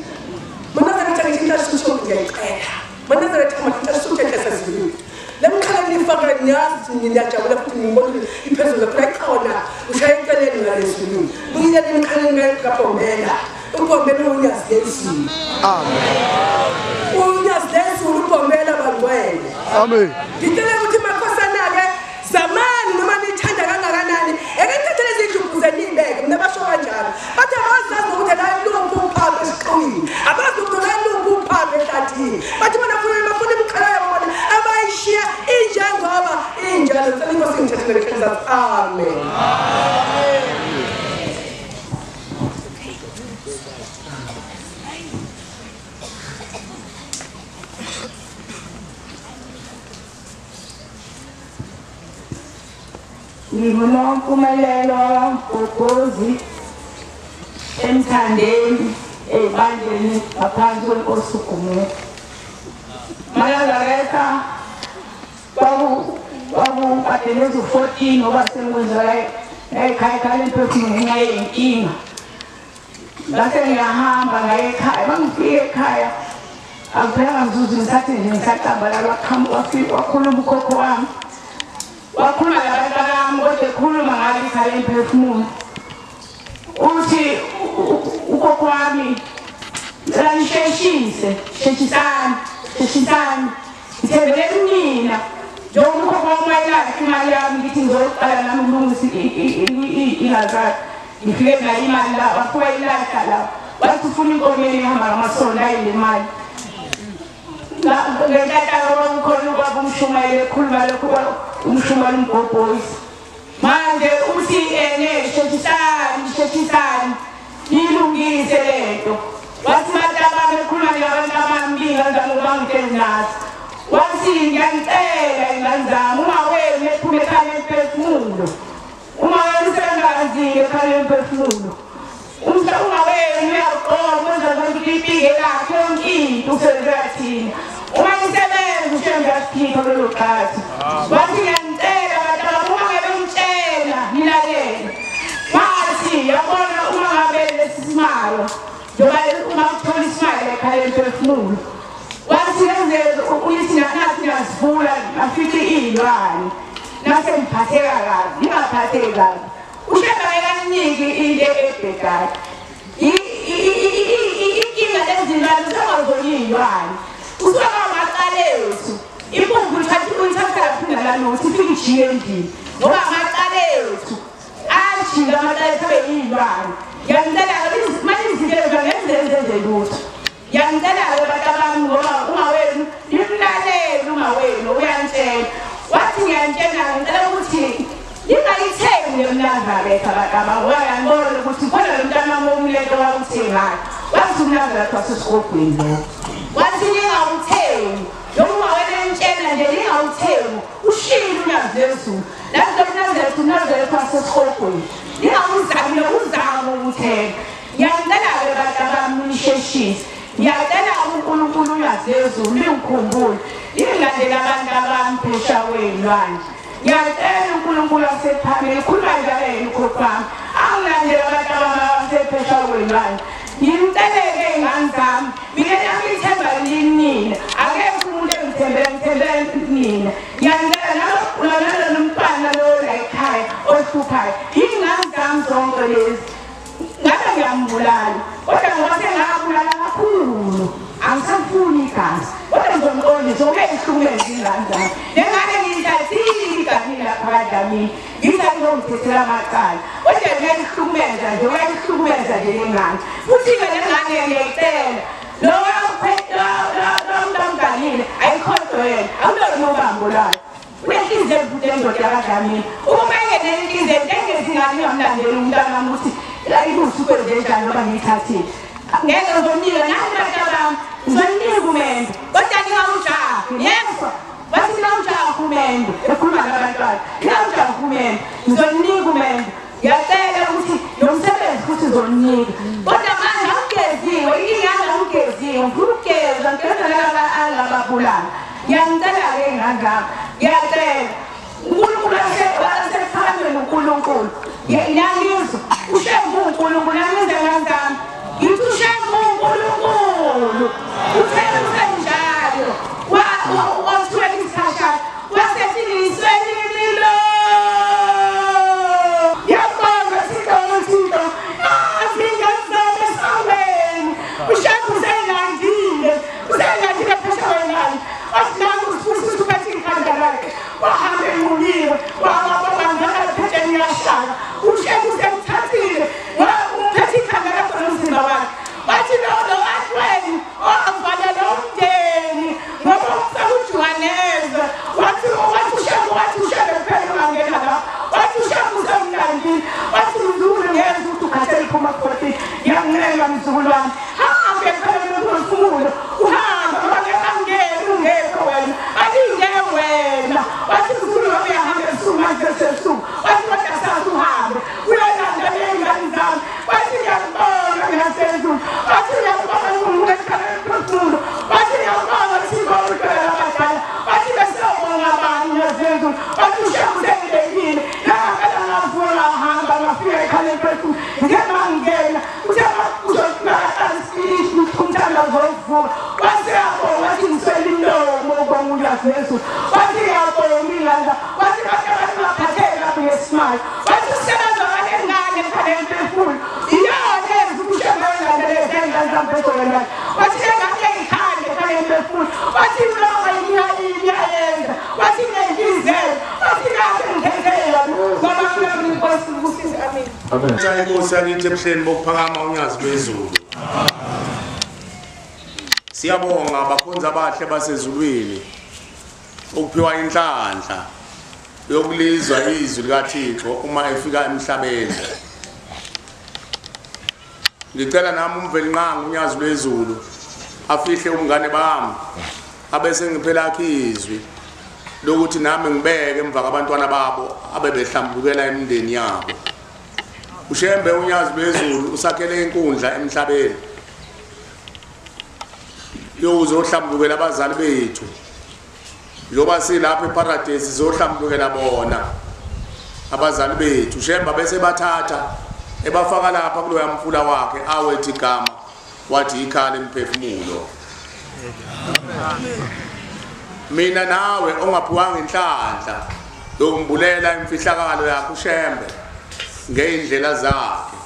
Manazaretha ngithi inhlasuthu ngiyayicela. Manazaretha inhlasuthu esezulwini. Lemkhala nifaka niyazi ngiyajabula futhi ngibona ukuthi iphezulu phela ikhona ushaya eceleni ngalezulwini. Buyile emkhaleni kaBhombela. UBhombela unyazi lezulu. Amen. Unyazi lezulu uBhombela bangcwele. Amen. Ngicela ukuthi makhosana ke zamani noma nithanda kangakanani eke nithathe lezi ndlubu zenibeke mina basho kanjalo. Bathi abazazi ukuthi la ilungu uphaphe esiqwini. Abazi ukuthi la ilungu uphaphe ehlathini. Bathi mina bafuna imikhala yabo bona abayishiya injengoba injalo. Ngicela inkosi ngithathele lekhaya. Amen. Nginompumelelo Mgogozi emthandeni ebandleni ngaphansi kwenkosi uGumede. Manazaretha kwakukade lezi 14 ngoba sengikwenza ekhaya ekhaya lemphefumulo ngenxa yey'nkinga. Ngase ngiyahamba ngaye ekhaya, uma ngifika ekhaya akuphelanga mzuzu ngisathi nje ngisacambalala wakhuluma ukhokho wami. Wakhuluma nabantu bami kodwa ekhuluma ngalo ikhaya lemphefumulo. Uthi ukhokho wami ngicela nisheshise, sheshisani, sheshisani. Ngithembele kumina. Njengoba ukhokho wami wayilahla imali yami ngithi ngizoqala nami ngilungise ingazakhe. Ngifike nayo imali la, wafika wayilahla la. Wathi ufuna inkomo ehamba ngamasondo ayi le mali. Ngentatha kwakukhona ubaba umshumayeli ekhuluma lokhu umshumayeli uMgobhozi. Manje uthi ene sheshisani, sheshisani nilungise lento. Wathi matabami ekhuluma nabantu abami kanjani ngoba ngitshela nathi. Wathi ngiyanicela ingane zami uma wena ephuma ekhaya lemphefumulo. Uma wena usengazile ekhaya lemphefumulo. Uma wena uyaqoqa wenza zonke impilo yakhe yonke into usebenzela thina. Uma ngisebenza ushembe asikhipha kulelo qhathi. Wathi ngiyanicela abantu uma ngabe ngitshela nilalele. Wathi yabona uma ngabe lesi simalo njengoba uma uthola isimalo ekhaya lemphefumulo. Wathi lenze uyithi nathi nasivula afice iy'lwane. Nase ngiphatheka kabi, ngingaphatheki kabi. Ushembe ayikaniki into ebhedayo. Inkinga lezilwane usengazona iy'lwane. Usuka amacala ethu. Impuphu uyithatha yaphinda lalutho ifike ijike endlini. Ngoba amacala ethu ajika amacala ethu abe iy'lwane. Ngiyanicela-ke manje izinto ngenzenze nje lutho. Ngiyanicela-ke bantu bami ngoba uma wenu nimlalele uma wenu uyantshela. Wathi ngiyantshela ngicela ukuthi ningayithengi le mnazaretha bantu bami ngoba ngiyabona ukuthi khona lo mntana wami omleto wawuthengayo. Wathi umnazaretha wasesigogweni lo. Wathi ningawuthengi noma wena entshela nje ningawuthengi ushilo unyazi lezulu. Lathi lo mnazaretha umnazaretha wasesigogweni. Ningawuzami nokuzama ukuthenga. Ngiyanicela-ke bantu bami nisheshise. Ngiyacela uNkulunkulu unyazi lezulu ningikhumbule. Ningilandele abantu abami phesha kwey'lwandle. Ngiyacela uNkulunkulu wasephameni khuluma njalo yena ukhokho wami. Angilandele abantu abami abasephesha kwey'lwandle. Ngimceleke iy'ngane zami. Mina lami ithemba linina. Akekho umuntu engithembele ngithembele nina. Ngiyanicela nalo nomntwana lo la ekhaya ohluphayo. Iy'ngane zami zonke lezi. Ngabe ngiyambulala. Kodwa ngoba sengabulala kakhulu. Angisafuni igazi. Kodwa ngizomqondisa ungeke ihlukumeze ingane zami. Le ngane ngiyithathile igamile lapha kaDlamini, ngiyithathile ngomthethela amacala. Kodwa uyayihlukumeza nje, uyayihlukumeza nje le ngane. Futhi-ke le ngane ngiyayicela, lo muntu amganile ayikhohlwe yena, awulona ubambo lwayo. Unenhliziyo embi endoda kaDlamini. Uma engenenhliziyo embi engezi ingane ingamlandeli umntwana wami ukuthi ibuthi kwenze njani ngoba ngiyithathile. Ngeke ngizonika nani bantu bami, ngizonika umendo. Kodwa ningawujahi, yebo. Bathi ningawujahi umendo, ekhuluma nabantwana. Ningawujahi umendo, ngizonika umendo. Ngiyacela ukuthi lo msebenzi futhi ngizonika. Kodwa manje awugeziwe, ingane awugeziwe, ngifuna ukugeza, ngigeza nalaba alababulala. Ngiyangicela-ke ingane zami, ngiyacela. uNkulunkulu asephambili uNkulunkulu. Ngiyangizwa, uShembe uNkulunkulu, ngiyangizwa ingane zami. Ngithi uShembe uNkulunkulu, uthe usenjalo, wathulela isikhashana, wasethi ngiswele imilo. Ngiyabonga Thixo, Thixo, nazi ingane zami esangweni. uShembe uselandile, uselandile phesheya kwengane. Wathi nangu uSibusiso uphethe ikhanda lakhe, wahamba enquliwe, wabangana ephetsheni yashaka. uShembe usemthathile, uphethe ikhanda lakhe nomzimba wakhe. Wathi lo atweni owavala umndeni ngoba umfaka uJohannes. Wathi uShembe, wathi uShembe kuphela ungangena lapho. Wathi uShembe usemlandile. Wathi mzukulu ngeke ukuthi ukhathele iphuma ku-14. Ngiyancenga mzukulu wami, hambe kuphela nomphefumulo, uhambe ngoba ngeke angene ungekho wena, alinde wena. Wathi mzukulu wami uyahamba ebusuku manje sebusuku. Wathi kodwa kusasa uhambe uyolanda ley'ngane zami. Wathi ngiyakubonga ngingasezulu. Wathi ngiyakubonga uNkulunkulu ekhaleni umphefumulo. Wathi ngiyakubonga Thixo uhlwele labadala. Wathi besiyobonga bani ngasezulu. Wathi uShembe usengibekile. Nangempela ngavuka ngahamba ngafika ekhaleni umphefumulo. Ngike mangena uthe umthandazo wokuvuka. Wathi uyabonga, wathi ngiswele imlomo ukubonga uNyazi lwezulu. Wathi ngiyabonga ingane. Wathi bantu abangaphatheki kabi ngesimali. Wathi usebenza ngale ngane ekhaleni umphefumulo. Iyona eyenza ukuthi uShembe ayilandele ingane zami phezulu. Wathi le ngane eyikhanda ekhaleni umphefumulo. Wathi imlomo iyayenza. Wathi inenhliziyo. Wathi kahle ngithethele yona. Ngoba mina inkosi ibusise, amen. Amen. Inkosi yakithi ebuhleni bokuphakama uNyazi lwezulu. Siyabonga abakhonzi abahle basezulwini ukuphiwa inhlanhla yokulizwa izwi likaThixo uma efika emhlabeni. Ngicela nami uMvelinqangi uNyazi lwezulu afihle umngane bami abese ngiphela akhe izwi lokuthi nami ngibeke emva kwabantwana babo abebehlambukela emindeni yabo. uShembe uNyazi lwezulu usakhele inkundla emhlabeni yokuzohlambukela abazali bethu. Njengoba silapha eParadise sizohlambukela bona abazali bethu. Shembe bese bathatha ebafaka lapha kuloya mfula wakhe awethi igama wathi ikhala emphefumulo. Mina nawe ongaphiwanga inhlanhla yokumbulela imfihlakalo yakhe uShembe ngeindlela zakhe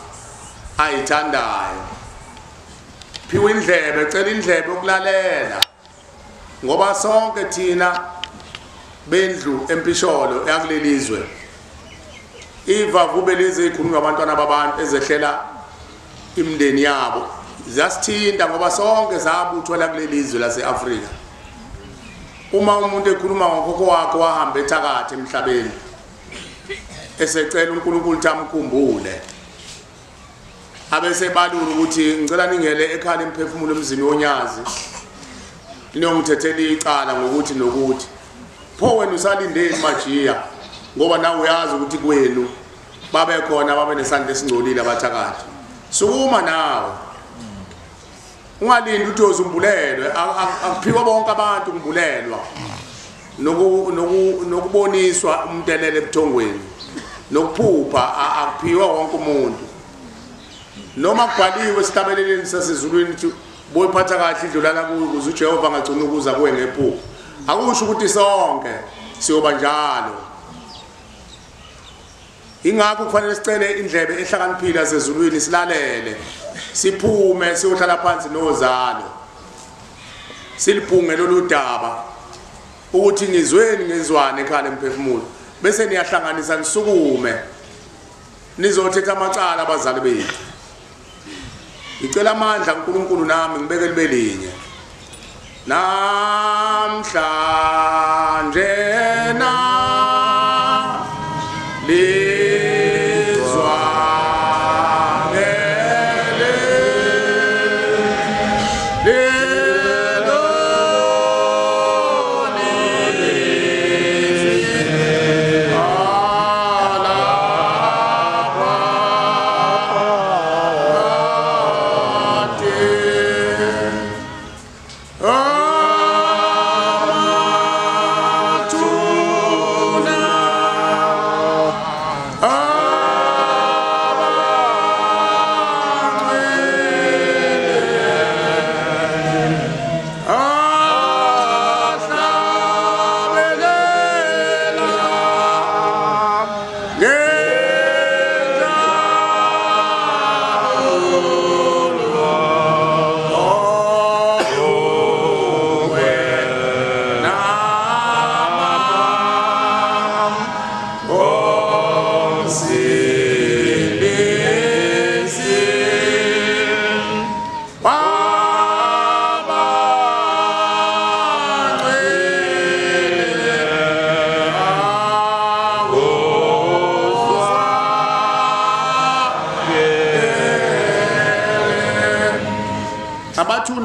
ayithandayo, phiwa indlebe, cela indlebe ukulalela, ngoba sonke thina bendlu empisholo yakulelizwe ivavube lezi ezikhulunywa abantwana babantu ezehlela imindeni yabo ziyasithinta, ngoba sonke sabuthwa la kulelizwe lase-Afrika. Uma umuntu ekhuluma ngokhokho wakhe wahamba ethakatha emhlabeni esecela uNkulunkulu ukuthi amkhumbule, abesebalula ukuthi ngicela ningele ekhala imphefumulo emzini woNyazi niyongithethela icala ngokuthi nokuthi. Pho wena usalindeni majiya, ngoba nawe uyazi ukuthi kwenu babe khona babe nesandla esingcolile abathakathi. Sukuma nawe, ungalindi ukuthi uzombulelwe. Akuphiwa bonke abantu ukumbulelwa nokuboniswa umntelele ebuthongweni nokuphupha, akuphiwa wonke umuntu. Noma kubhaliwe esihlabeleleni sasezulwini ukuthi boyiphatha kahle idlulala kuyo ukuze uJehova angagcina ukuza kuwe ngephupho, akusho ukuthi sonke siyoba njalo. Ingakho kufanele sicele indlebe ehlakaniphile yasezulwini, silalele, siphume siyohlala phansi nozalo, Silibhunge lolu daba ukuthi ngizweni ngizwane ekhaya lemphefumulo, bese niyahlanganisa nisukume nizothetha amacala abazali bethu. Ngicela amandla uNkulunkulu nami ngibeke libe linye namhlanje na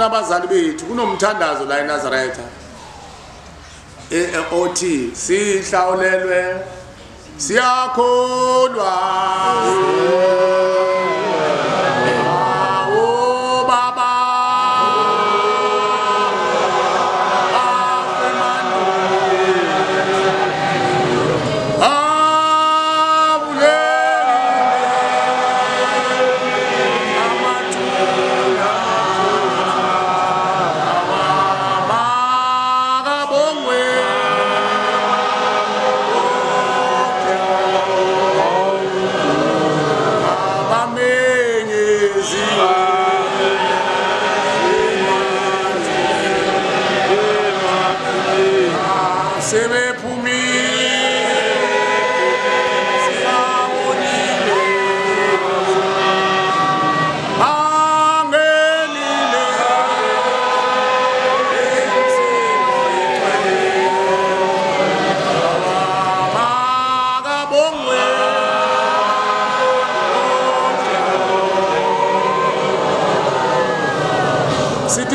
abazali bethu. Kunomthandazo la eNazaretha othi sihlawulelwe siyakholwa baba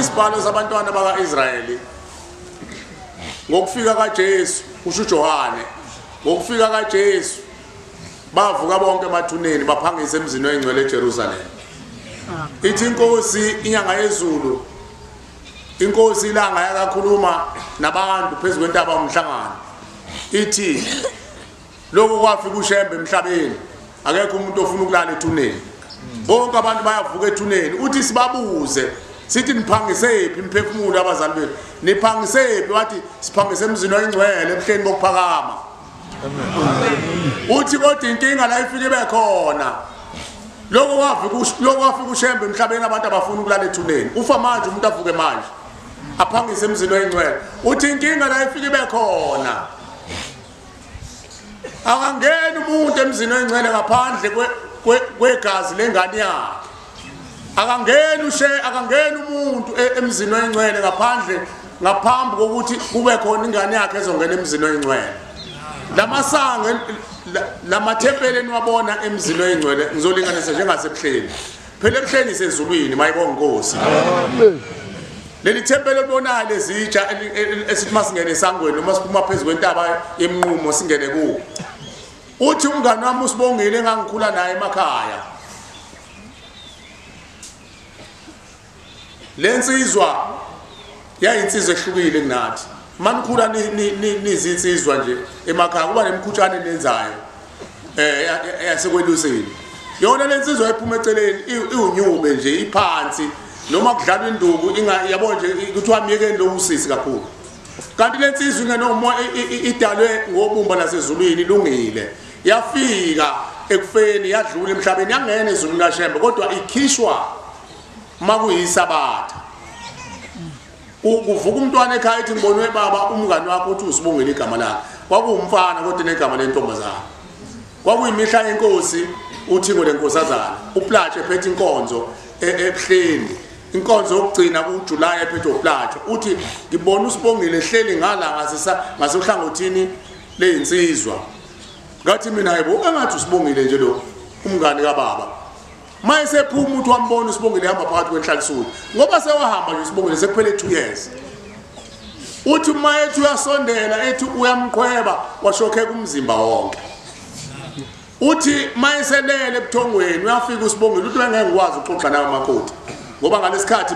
isibhalo sabantwana bakaIsrayeli ngokufika kaJesu, usho uJohane, ngokufika kaJesu bavuka bonke emathuneni baphangisa emzini oyingcwele eJerusalem. Ithi inkosi inyanga yezulu, inkosi ilanga yakakhuluma nabantu phezu kwentaba umhlangano, ithi lokho kwafika uShembe emhlabeni, akekho umuntu ofuna ukulala ethuneni, bonke abantu bayavuka ethuneni. Uthi sibabuze sithi niphangisephi imphefumulo abazali bethu, niphangisephi? Wathi siphangise emzini oyingcwele ebuhleni bokuphakama. Uthi kodwa inkinga la ifike ibe khona, lokho kwafika uShembe emhlabeni, abantu abafuna ukulala ethuneni. Ufa manje umuntu avuke manje aphangise emzini oyingcwele. Uthi inkinga la ifike ibe khona, akangeni umuntu emzini oyingcwele ngaphandle kwegazi lengane yakhe. Akangeni akangeni umuntu emzini oyingcwele ngaphandle ngaphambi kokuthi kube khona ingane yakhe ezongena emzini oyingcwele. Lamasango lamathempeli eniwabona emzini oyingcwele ngizolinganisa njengasebuhleni. Phela ebuhleni isezulwini, mayibonga inkosi. Amen. Leli thempeli olibonayo lezitsha esithi masingene esangweni noma siphuma phezu kwentaba yemnqumo singene kuwo. Uthi umngane wami uSibongile engangikhula naye emakhaya, lensizwa yayinsizwa ehlukile kunathi. Manikhula nizinsizwa nje emakhaya kuba nemkhutshane nenzayo yasekweluseni. Yona lensizwa ephuma eceleni iwunyube nje iphansi, noma kudlalwa induku yabo nje kuthiwa myekeni lo usisi kakhulu. Kanti lensizwa ingenomoya idalwe ngobumba lasezulwini, ilungile, yafika ekufeni yadlula emhlabeni yangena ezulwini kaShembe, kodwa ikhishwa makuyisabatha. Kuvuka umntwana ekhaya ethi ngibonwe baba umngani wakho uthi usibongele igama lakhe. Kwakuwumfana kodwa negama lentombazana. Kwakuyimihla yenkosi uThingo lenkosazana uPlatshe ephethe inkonzo ebuhleni. Inkonzo yokugcina kuJuly ephethe uPlatshe. Uthi ngibona usibongile ehleli ngala ngasohlangothini leyinsizwa. Ngathi mina hayibo engathi usibongile nje lo umngani kababa. Mayesephuma uthi wambona usibongile ehamba phakathi kwenhlalisuthi ngoba sewahamba nje usibongile sekuphele 2 years. Uthi uma ethi uyasondela ethi uyamqhweba washokheka umzimba wonke. Uthi mayeselele ebuthongweni uyafika usibongile uthi bengeke ngikwazi ukuxoxa nawe makoti ngoba ngalesikhathi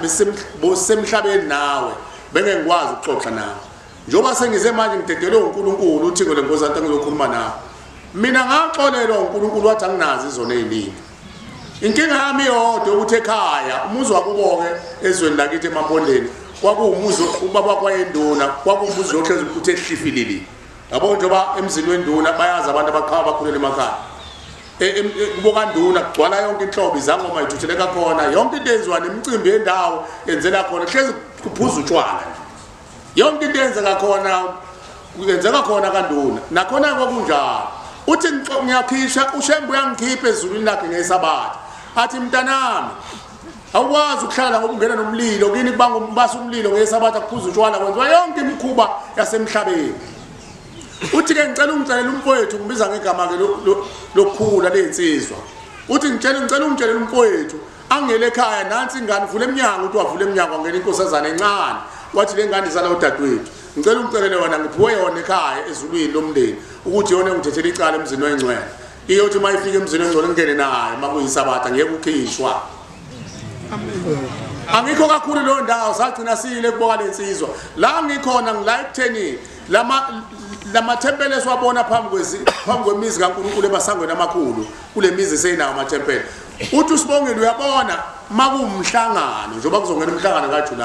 besemhlabeni nawe bengeke ngikwazi ukuxoxa nawe. Njengoba sengize manje ngidedelwe uNkulunkulu uThingo lenkosazana ngizokhuluma nawe. Mina ngaxolelwa uNkulunkulu wathi anginazi izono eziningi. Inkinga yami iyodwa ukuthi ekhaya umuzi wakubo-ke ezweni lakithi emampondeni kwakuwumuzi ubaba kwayenduna kwakuwumuzi ohlezi ukuthi ehlifilili. Yabo njengoba emzini wenduna bayazi abantu abaqhawe abakhulele emakhaya. Kubo kanduna kugcwala yonke inhlobo izangoma ithutheleka khona yonke into eyenziwa nemicimbi yendawo yenzela khona hlezi kuphuza utshwala. Yonke into eyenzeka khona kuyenzeka khona kanduna nakhona kwakunjalo. Uthi ngiyakhisha uShembe uyangikhipha ezulwini lakhe ngesabatha. Athi mntanami awukwazi ukuhlala ngoba ungena nomlilo kini kubanga umbasa umlilo ngesabatha kuphuza utshwala kwenziwa yonke imikhuba yasemhlabeni. Uthi ke ngicela ungitshelele umfowethu ngibiza ngegama ke lokukhula lezinsizwa. Uthi ngicela ungitshelele umfowethu angele ekhaya nansi ingane vule eminyango uthi wavula eminyango wangena inkosazana encane wathi le ngane izala udadewethu. Ngicela ungicelele wena ngiphiwe yona ekhaya ezulwini lomndeni ukuthi yona engithethele icala emzini oyingcwele. Iyothi uma ifika emzini oyingcwele ngingene nayo makuyisabatha ngeke ukhishwa. Angikho kakhulu leyo ndawo sagcina siyile kuboka lensizwa. La ngikhona ngila ekutheni lamathempeli esiwabona phambi kwemizi kaNkulunkulu emasangweni amakhulu kule mizi seyinawo amathempeli. Uthi usibongile uyabona makuwumhlangano njengoba kuzongena umhlangano kaJuly.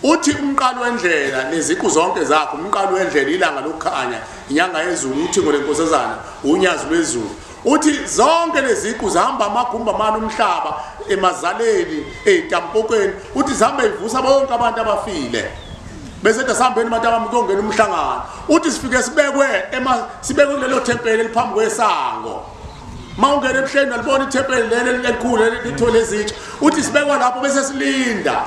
Uthi umqalo wendlela neziqu zonke zakho umqalo wendlela ilanga lokukhanya inyanga yezulu uThingo lenkosazana unyazi lwezulu. Uthi zonke leziqu zihamba amagumbi amane umhlaba emazaleni ey'tampokweni uthi zihambe ivusa bonke abantu abafile. Bese ethi asihambeni abantu abami kuyongena umhlangano. Uthi sifike sibekwe kulelo thempeli eliphambi kwesango. Ma ungena ebuhleni alibona ithempeli leli elikhulu elithole ezitsha. Uthi sibekwa lapho bese silinda.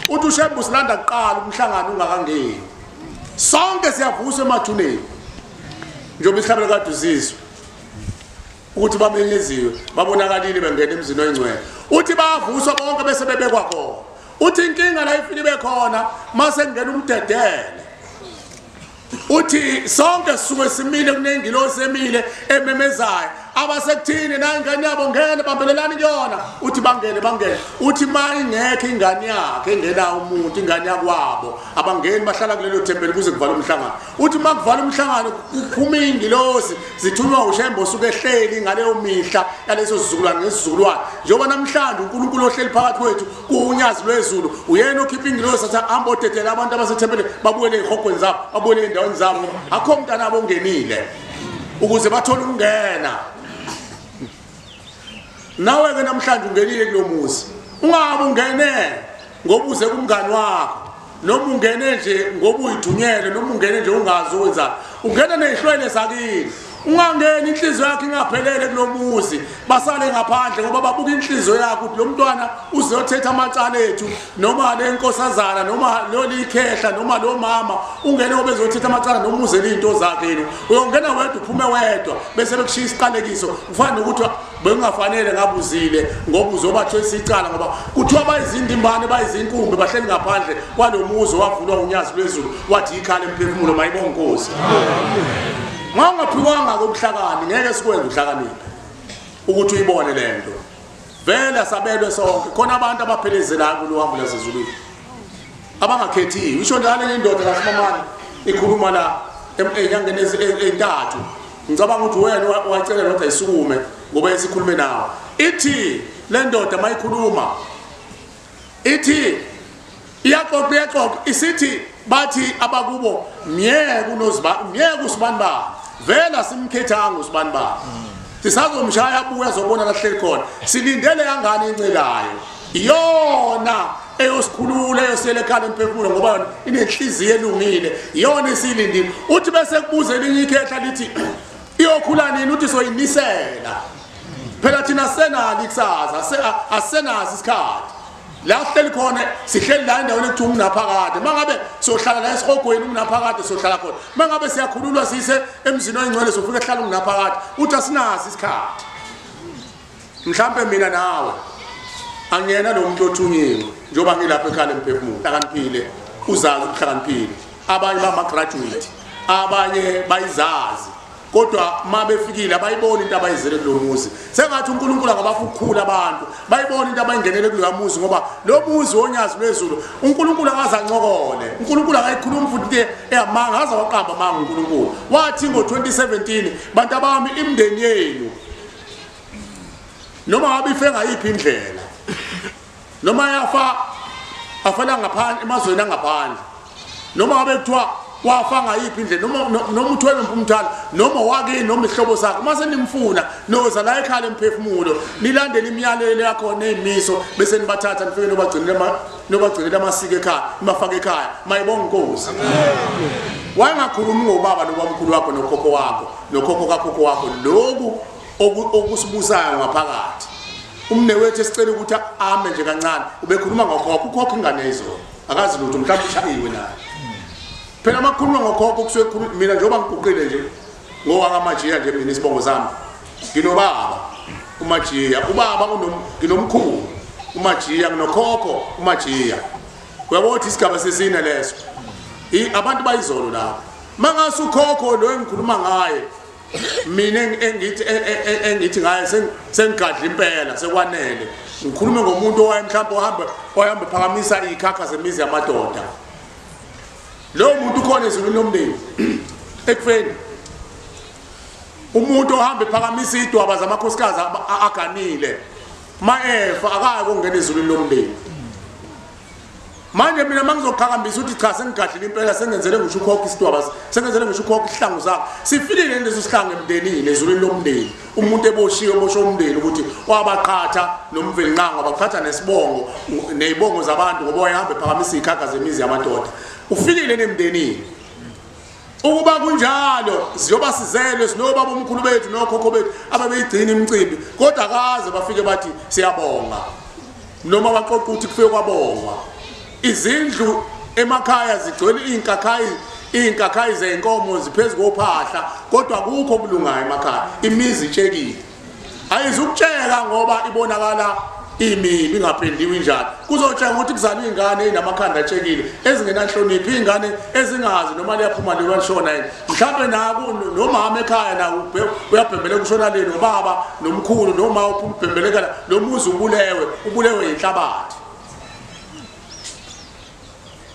Uthi uShembe usilanda kuqala umhlangano ungakangeni. Sonke siyavuswa emathuneni. Njengoba isihlabelo kade uzizwe ukuthi bamenyeziwe babonakalile bengena emzini oyingcwele. Uthi bayavuswa bonke bese bebekwa khona. Uthi inkinga la ifike ibe khona mase kungena umdedele. Uthi sonke sisuke simile kunengilosi emile ememezayo abasekuthini na ingane yabo ngene bambelelani kuyona. Uthi bangene bangene. Uthi ma ingekho ingane yakhe engenawo umuntu ingane yakwabo abangeni bahlala kulelo thempeli kuze kuvalwe umhlangano. Uthi ma kuvalwe umhlangano kuphuma ingilosi zithunywa uShembe osuke ehleli ngaleyo mihla yaleso sizukulwane ngesizukulwane. Njengoba namhlanje uNkulunkulu ohleli phakathi kwethu kuwunyazi lwezulu uyena okhipha ingilosi athi hamba odedela abantu abasethempelini babuyele ey'hogweni zabo babuyele ey'ndaweni zabo ngoba akho mntana abo ongenile ukuze bathole ukungena. Nawe ke namhlanje ungenile kulo muzi ungabe ungene ngoba uze kumngani wakho noma ungene nje ngoba uyithunyele noma ungene nje ungazi ukwenzani. Ungena nezihlwele zakini. Ungangeni inhliziyo yakho ingaphelele kulo muzi basale ngaphandle ngoba babuka inhliziyo yakho ukuthi lo mntwana uzothetha amacala ethu noma le nkosazana noma lo likhehla noma lo mama ungene ngoba ezothetha amacala noma uzele izinto zakhe yini. Uyongena wedwa uphume wedwa bese bekushiya isiqalekiso kufana nokuthi bengafanele ngabuzile ngoba uzobathwesa icala ngoba kuthiwa bayizindimbane bayizinkumbi bahleli ngaphandle kwalo muzi wavulwa unyazi lwezulu wathi ikhala emphefumulo mayibonge Nkosi. Ngangaphiwanga kobuhlakani ngeke sikwenze uhlakaniphe ukuthi uyibone lento. Vele sabelwe sonke khona abantu abaphelezelayo kulo hambo lasezulwini abangakhethiwe. Isho njalo indoda kaSimamane ikhuluma la enyangeni ezintathu. Ngicabanga ukuthi wena wacela lodwa isukume ngoba esikhulume nawe. Ithi le ndoda mayikhuluma ithi iyaxoxa iyaxoxa isithi bathi abakubo myeke unoziba myeke usibanibani vele simkhethanga usibanibani sisazomshaya abuye azobona lahleli khona silindele kangane incelayo iyona Eyosikhulula eyosele ekhaya emphefumulo ngoba yona inenhliziyo elungile, iyona esilindile. Uthi bese kubuza elinye ikhehla lithi iyokhula nini, uthi soyinisela. Phela thina senalo ikusasa, asenaso isikhathi. La sihleli khona sihleli la endaweni ekuthiwa umnaphakade. Mangabe sohlala la esihogweni umnaphakade sohlala khona. Mangabe siyakhululwa sise emzini oyingcwele sofika ehlala umnaphakade. Uthi asinaso isikhathi. Mhlambe mina nawe angiyena lo muntu othunyiwe njengoba ngilapha ekhaya emphefumulo. Hlakaniphile, uzazi ukuhlakaniphile. Abanye bama graduate, abanye bayizazi. Kodwa mabefikile abayibona into abayizele kulomuzi. Sengathi uNkulunkulu angabafa ukukhula abantu, bayibona into abayingenele kuloya muzi, ngoba lo muzi wonyazi lwezulu uNkulunkulu akazancokole. uNkulunkulu akayikhuluma futhi into eyamanga, aze waqamba amanga uNkulunkulu. Wathi ngo2017 bantu abami imndeni yenu noma ngabe ife ngayiphi indlela, noma yafa afela ngaphandle emazweni angaphandle, noma ngabe kuthiwa wafa ngayiphi indlela, noma uthwele umphumthalo, noma wakini, noma isihlobo sakho, mase nimfuna noza la ekhaya emphefumulo, nilandele imiyalelo yakho nezimiso, bese nibathatha nifike nobagcinele amasiko ekhaya, nibafake ekhaya. Mayibonga inkosi. Wayengakhulumi ngobaba nobamkhulu wakho nokhokho wakho nokhokho kakhokho wakho, lokhu okusibusayo ngaphakathi. Umne wethu esicela ukuthi ame nje kancane, ubekhuluma ngokhokho, ukhokho ingane izolo akazi lutho, mhlawumbe ushayiwe naye. Phela makhuluma ngokhokho kusuke mina njengoba ngiguqile nje ngowakamajiya nje mina isibongo sami nginobaba uMajiya, ubaba nginomkhulu uMajiya, nginokhokho uMajiya. Uyabona ukuthi isigaba sesine leso, abantu bayizolo lapho. Mangase ukhokho lo engikhuluma ngaye mina engithi ngaye sengigadla impela sekwanele, ngikhulume ngomuntu owaye mhlawumbe ohamba phakamisa izikhakha zemizi yamadoda. Lo muntu ukhona ezulwini lomndeni ekufeni. Umuntu ohamba ephakamisa idwaba zamakhosikazi aganile, maefa akayi kungena ezulwini lomndeni. Manje mina mangizoqhakambisa ukuthi cha sengigadlile impela, sengenzele ngisho ukhokho isidwaba, sengenzele ngisho ukhokho isihlangu sakho. Sifikile leso sihlangu emndenini ezulwini lomndeni. Umuntu eboshiwe obosho umndeni ukuthi wabaqhatha nomvelinqango, wabaqhatha nesibongo nezibongo zabantu ngoba wayehamba ephakamisa izikhakha zemizi yamadoda. Ufikile nemndenini. Ukuba kunjalo siyoba sizelwe sinobaba omkhulu bethu nokhokho bethu ababeyigcina imicimbi, kodwa akaze bafike bathi siyabonga noma baxoxa ukuthi kufike kwabongwa. Izindlu emakhaya zigcwele izinkakhayi zenkomo ziphezu kophahla, kodwa akukho okulungayo emakhaya. Imizi itshekile, ayizukutsheka ngoba ibonakala imibi ingaphendiwe injalo. Kuzotsheka ukuthi kuzalwa iy'ngane ey'namakhanda atshekile ezingenanhlonipho, iy'ngane ezingazi noma liyaphuma liyashona yini. Mhlawumbe naku nomama ekhaya nawo uyabhembeleka ushona le, nobaba nomkhulu noma ubhembeleka lo muzi ubulewe yinhlabathi.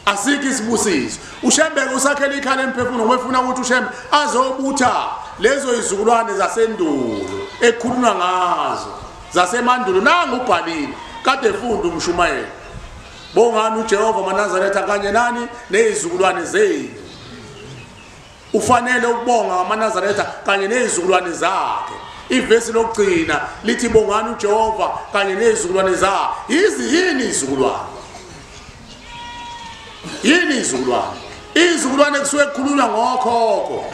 Asikho isibusiso. uShembe usakhela ikhala emphefumulo ngoba efuna ukuthi uShembe azobutha lezo izizukulwane zasendulo ekhulunywa ngazo zasemandulo. Nangu ubhalile kade efunda umshumayelo, bongani uJehova maNazaretha kanye nani nezizukulwane zenu. Ufanele ukubonga amaNazaretha kanye nezizukulwane zakhe. Ivesi lokugcina lithi bongani uJehova kanye nezizukulwane zakhe. Yini izizukulwane? Yini izizukulwane? Izizukulwane kusuke kukhulunywa ngokhokho.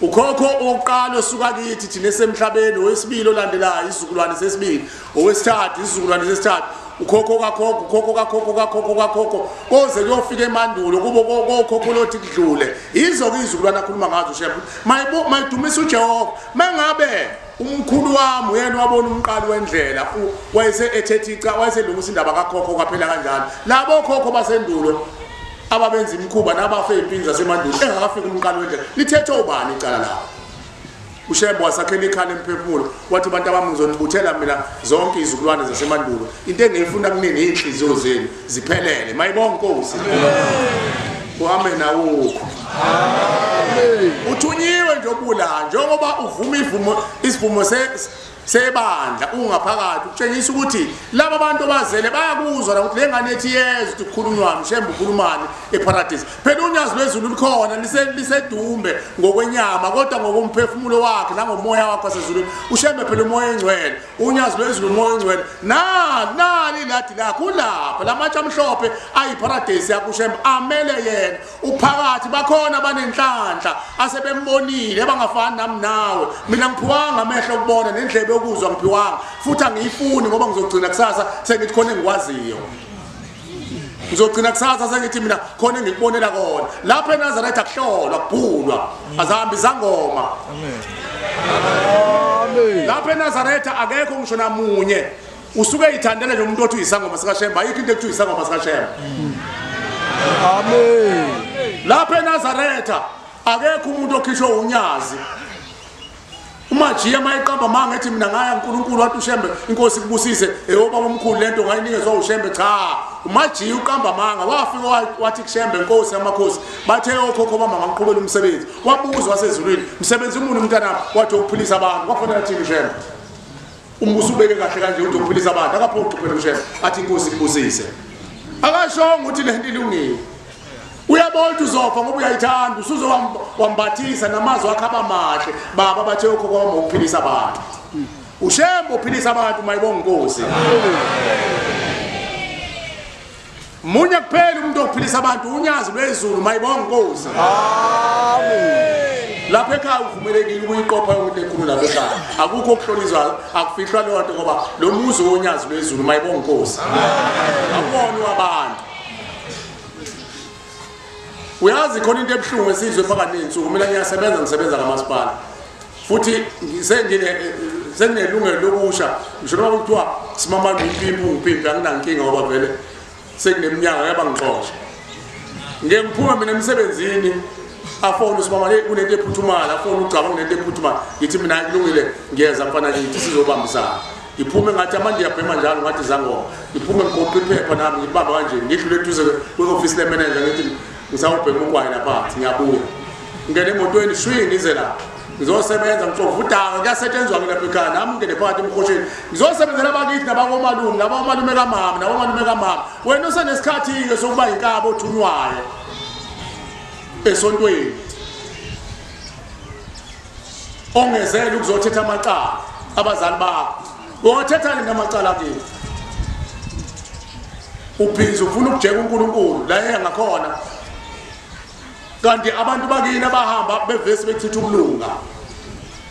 Ukhokho owokuqala osuka kithi thina esemhlabeni, owesibili olandelayo isizukulwane sesibili, owesithathu isizukulwane sesithathu, ukhokho kakhokho, ukhokho kakhokho kakhokho kakhokho, koze kuyofika emandulo kubo kokhokho lothi kudlule. Yizo-ke izizukulwane akhuluma ngazo uShembe. Mayidumisa uJehova. Mangabe umkhulu wami uyena wabona umqali wendlela, wayese ethethe ica, wayeselungisa indaba kakhokho kwaphela kanjalo. Labo khokho basendulo ababenza imikhuba nabafe empini zasemandulo engakafiki umqali wendlela, lithethe ubani icala lawo? uShembe wasakhela ikhala emphefumulo wathi bantu abami ngizonibuthela mina zonke izizukulwane zasemandulo, into engiyifuna kunini iy'nhliziyo zenu ziphelele. Mayibonga inkosi. Uamen awukho. Uthunyiwe nje obula njengoba uvuma ivumo isivumo sebandla ungaphakathi ukutshengisa ukuthi laba bantu abazele bayakuzwa ukuthi le ngane ethi yezwa ukuthi kukhulunywani uShembe ukhulumani eParadise. Phela unyazi lwezulu lukhona lisedumbe ngokwenyama kodwa ngokomphefumulo wakhe nangomoya wakhe wasezulwini. uShembe phela umoya engcwele, unyazi lwezulu umoya engcwele. Nali ladi lakho ulapha lamatshe amhlophe ayiParadise yakuShembe amele yena uphakathi. Bakhona banenhlanhla asebembonile abangafani nami nawe. Mina ngiphiwanga amehlo okubona nendlebe yokuzwa ngiphiwanga, futhi angiyifuni ngoba ngizogcina kusasa sengithi khona engikwaziyo. Ngizogcina kusasa sengithi mina khona engikubonela kona. Lapha eNazaretha kuhlolwa kubhulwa, azihambi izangoma. Amen. Lapha eNazaretha akekho ngisho namunye usuke eyithandela nje umuntu othi uyisangoma sikaShembe. Ayikho into ekuthiwa isangoma sikaShembe. Amen. Lapha eNazaretha akekho umuntu okhishwe unyazi. uMajiya mayiqamba manga ethi mina ngaya uNkulunkulu wathi uShembe inkosi kubusise eyobaba omkhulu lento ngayinikezwa uShembe. Cha, uMajiya uqamba manga wafika wathi kuShembe inkosi yamakhosi bathe okhokho bama ngiqhubela umsebenzi. Wabuzwa wasezulwini umsebenzi umuntu umntanami wathi ukuphilisa abantu. Kwafanele athini uShembe? Umbuso ubeke kahle kanje uthi ukuphilisa abantu akaphoqi phela uShembe athi inkosi kubusise. Akashongo ukuthi lento ilungile. Uyabona ukuthi uzofa ngoba uyayithanda, usuzowambathisa namazwi akhe abamahle. Baba bathe ukhokho wami ukuphilisa abantu. uShembe uphilisa abantu mayibonga inkosi. Munye kuphela umuntu ophilisa abantu unyazi lwezulu mayibonga inkosi. Amen. Lapha ekhaya uvumelekile ukuyiqopha yonke into enkulu lapha ekhaya. Akukho okuhlolizwa, akufihlwa leyo nto ngoba lo muzi wonyazi lwezulu mayibonga inkosi. Akuwona wabantu. Uyazi khona into ebuhlungu esizwe phakathi nezinsuku. Mina ngiyasebenza, ngisebenza kamasipala futhi senginelungelo lokusha ngisho noma kuthiwa simama ngimpimpi ungipimpi anginankinga ngoba vele sekuneminyaka yabangixosha. Ngeke ngiphume mina emsebenzini afone usimama le kunento ephuthumayo, afone uGcaba kunento ephuthumayo, ngithi mina kulungile ngiyeza mfana kithi sizobambisana. Ngiphume ngathi amanje ngiyabhema njalo ngathi zangoma. Ngiphume ngigoqa iphepha nami ngibamba kanje ngidlule eduze kwe-office le-manager ngithi ngisawubhema ugwayi lapha ngiyabuya. Ngene emotweni shwi ngize la ngizosebenza ngixova udaka kuyasetshenzwa ke lapha ekhaya nami ngene phakathi emkhosheni ngizosebenzela abakithi nabakomalume nabomalume kamama nabomalume kamama. Wena usenesikhathi-ke sokuba yinkaba othunywayo esontweni ongezela ukuzothetha amacala abazali bakho. Uyothetha nini amacala kini? Ubhizi ufuna ukujeka uNkulunkulu la eya ngakhona. Kanti abantu bakini abahamba bevesi bechitha ukulunga.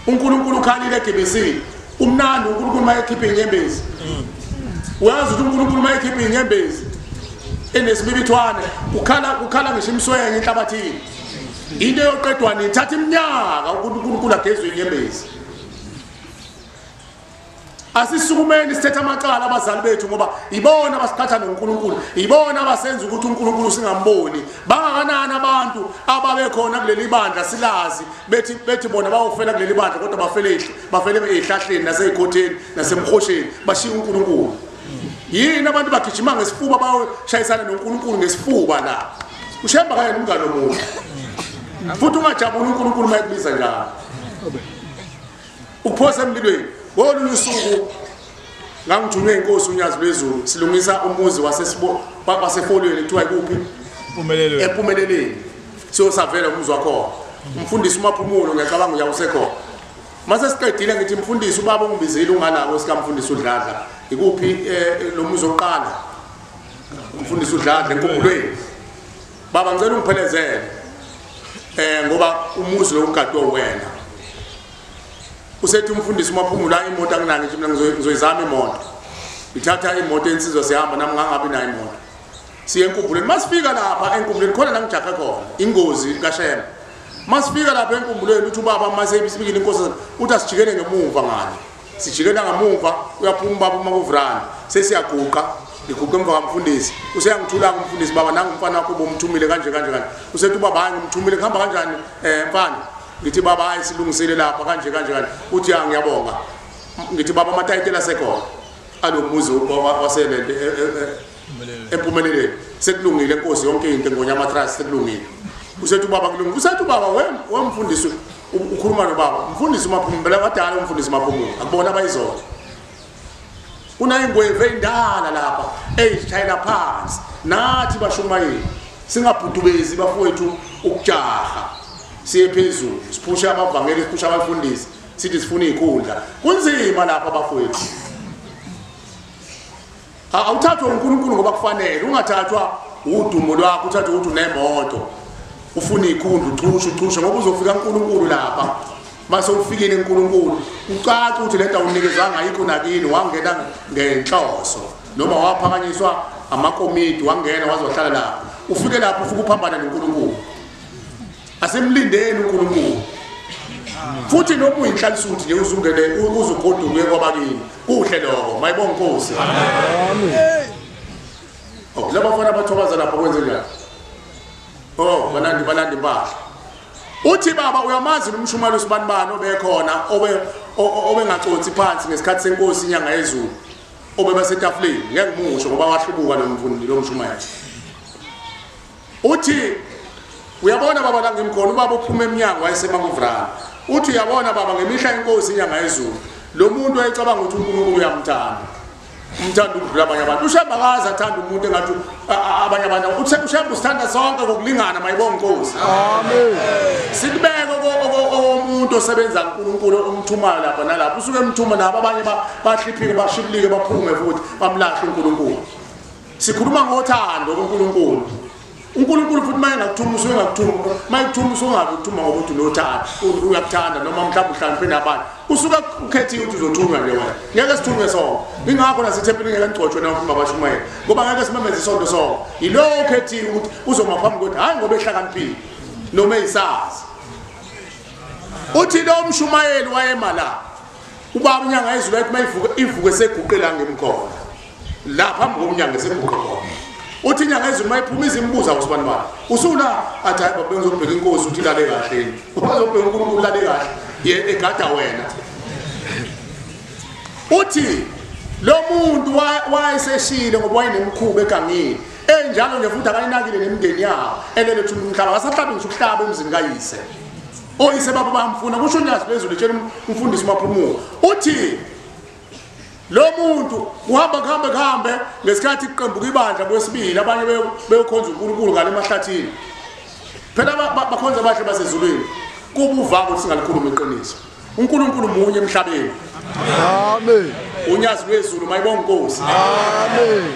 uNkulunkulu ukhalile eGibisini. Umnandi uNkulunkulu mayekhipha inyembezi. Uyazi ukuthi uNkulunkulu mayekhipha inyembezi enesibibithwane ukhala ngisho imswenye enhlabathini. Into eyoqedwa nini? Thatha iminyaka uNkulunkulu agezwe inyembezi. Asisukumeni sithethe amacala abazali bethu ngoba ibona abasiqhatha noNkulunkulu, ibona abasenza ukuthi uNkulunkulu singamboni. Bangakanani abantu ababekhona kuleli bandla silazi bethi bona bayofela kuleli bandla kodwa bafele ezihlahleni nasey'khotheni nasemkhosheni bashiya uNkulunkulu. Yini abantu bagijima ngesifuba bayoshayisana noNkulunkulu ngesifuba la? uShembe kayena umngane omuhle. Futhi ungajabuli uNkulunkulu uma ekubiza njalo. Ukuphosa emlilweni. Ngolunye usuku ngangithunywe inkosi unyazi lwezulu silungisa umuzi wasefolweni kuthiwa ikuphi? Empumelelweni. Siyosavela umuzi wakhona. Umfundisi uMaphumulo ngiyacabanga uyawusekhona. Mase siqedile ngithi mfundisi ubaba ungibizile ungalabo sikamfundisi uDladla. Ikuphi lo muzi oqala? Umfundisi uDladla eNkumbulweni. Baba ngicela ungiphelezele. Ngoba umuzi lo ugadwe wena. Usethi umfundisi uMaphumulo imoto anginaki nje mina ngizoyizama imoto. Ngithatha imoto ensizwa sihamba nami ngangabi nayo imoto. Siye eNkumbulweni. Masifika lapha eNkumbulweni khona la ngijahe khona ingozi kaShembe. Masifika lapha eNkumbulweni uthi ubaba mase ibisibikile inkosi uthi asijikele ngemuva ngale. Sijikela ngamuva uyaphuma ubaba uma kuvrana. Sesiyaguqa ngiguqa emva kamfundisi. Useyangithula kumfundisi baba nangu umfana wakho bomthumile kanje kanje kanje. Usethi ubaba hayi ngimthumile kuhamba kanjani mfana? Ngithi baba hayi silungisile lapha kanje kanje kanje. Uthi ya ngiyabonga. Ngithi baba amatayitela asekhona alomuzi waselente empumelelweni sekulungile inkosi yonke into ngonyama trust sekulungile. Usethi ubaba kulungile. Usethi ubaba wemfundisi Ukhuluma nobaba umfundisi uMaphumulo abadala umfundisi uMaphumulo akubona abayizolo. Kunayingweve indala lapha eyishayela phansi nathi bashumayeli singabhudubezi bafowethu ukujaha siye phezulu siphushe abavangeli siphushe abafundisi sithi sifuna izikhundla. Kunzima lapha bafowethu. Awuthathwa uNkulunkulu ngoba kufanele, ungathathwa udumo lwakho, uthathwe ukuthi unemoto ufuna ikhundla uchushe uchushe ngoba uzofika uNkulunkulu lapha. Mase ufikile uNkulunkulu ucaca ukuthi lento awunikezanga ayikho nakini, wangena ngenhloso noma waphakanyiswa amakomiti wangena wazohlala lapha. Ufike lapho ufike uphambana noNkulunkulu. Asimlindeni uNkulunkulu. Futhi noma uyinhlalisuthi nje uzungene uzugoduke kwabakini kuhle lokho. Mayibonga inkosi. Amen. Oh, laba bafana bathobaza lapho kwenze njani? Oh, balandi impahla. Uthi baba uyamazi umshumayeli usibanibani obekhona obengaconsi phansi ngesikhathi senkosi inyanga yezulu obebasetafuleni. Ngeke ngimusho ngoba wahlubuka lo mfundi lo mshumayeli. Uthi uyabona baba la ngimkhona ubaba uphuma eminyango wayesemangovrana. Uthi uyabona baba ngemihla inkosi inyanga yezulu lo muntu wayecabanga ukuthi uNkulunkulu uyamthanda, umthanda ukudlula abanye abantu. uShembe akaze athanda umuntu engathi abanye abantu. Uthe uShembe usithanda sonke ngokulingana. Mayibonga inkosi. Amen. Sikubeke omuntu osebenza uNkulunkulu umthumayo lapha nalapha, usuke emthuma nabo abanye bahliphike bashibilike baphume futhi bamlahle uNkulunkulu. Sikhuluma ngothando kuNkulunkulu. uNkulunkulu futhi maye ngakuthuma usuke ngakuthuma, maye kuthuma usuke ngakuthuma ngoba uthi unothando, uyakuthanda noma mhlawumbe uhlangene nabantu. Usuke ukhethiwe ukuthi uzothunywa nje wena. Ngeke sithunywe sonke. Ingakho nasethempelini ngeke ngigcotshwe noma abashumayeli ngoba ngeke simemeze isonto sonke. Yilowo ukhethiwe ukuthi uzoma phambi kwethu, hayi ngoba ehlakaniphile noma eyisazi. Uthi lo mshumayeli wayema la. Ubaba inyanga yezulu yathi mayivuka ivuke seguqela ngemkhona. La phambi komnyango seguqe khona. Uthi inyanga yezulu mayiphuma izimbuza usibani bani. Usula athi hayi baba ngizobheka inkosi uthi ilale kahle. Uzobheka uNkulunkulu ulale kahle. Ye egada wena. Uthi lo muntu wayeseshile ngoba wayenemkhuba egangeni. Enjalo nje futhi akayinakile nemindeni yawo. Elele uthi umhlaba akasahlabi ngisho ukuhlaba emzini kayise. Oyise baba bayamfuna kusho unyazi lwezulu etshela umfundisi uMaphumulo. Uthi lo muntu uhamba kuhambe kuhambe ngesikhathi iqembu ibandla kwesibili abanye beyokhonza uNkulunkulu ngale emahlathini. Phela bakhonza abahle basezulwini. Kuba uvaka ukuthi singalikhuluma iqiniso. uNkulunkulu munye emhlabeni. Amen. Unyazi lwezulu mayibonga inkosi. Amen.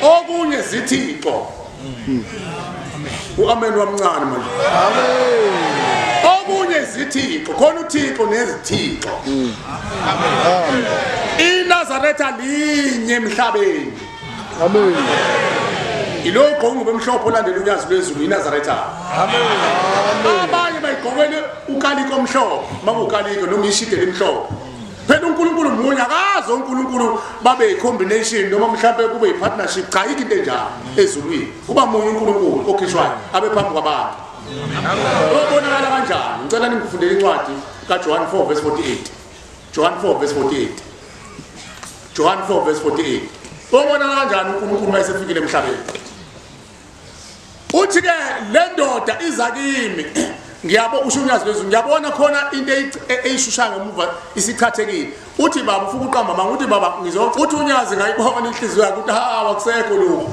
Okunye zithixo. uAmen wamncane manje. Amen. Okunye zithixo, khona uThixo nezithixo. Amen. iNazaretha linye emhlabeni. Amen. Ilokho ngube emhlophe olandela unyazi lwezulu iNazaretha. Amen. Abanye bayigqokele ukaliko omhlophe, makukaliko noma ishide lemhlophe. Phela uNkulunkulu munye, akaze uNkulunkulu babe yicombination noma mhlawumbe kube yipartnership. Cha, ayikho into enjalo ezulwini. Kuba munye uNkulunkulu okhishwayo abe phambi kwabantu. Ubonakala kanjani? Ngicela ningifundele incwadi kaJohn 4 verse 48. John 4 verse 48. John 4 verse 48. Ubonakala kanjani uNkulunkulu mayesefikile emhlabeni? Uthi ke le ndoda iza kimi. Ngiyabo usho unyazi lwezulu, ngiyabona khona into eyishusha ngemuva isichathekile. Uthi baba ufuna uqamba manga, uthi baba ngizothi unyazi ngayibona inhliziyo yakhe ukuthi ha akusekho lokho.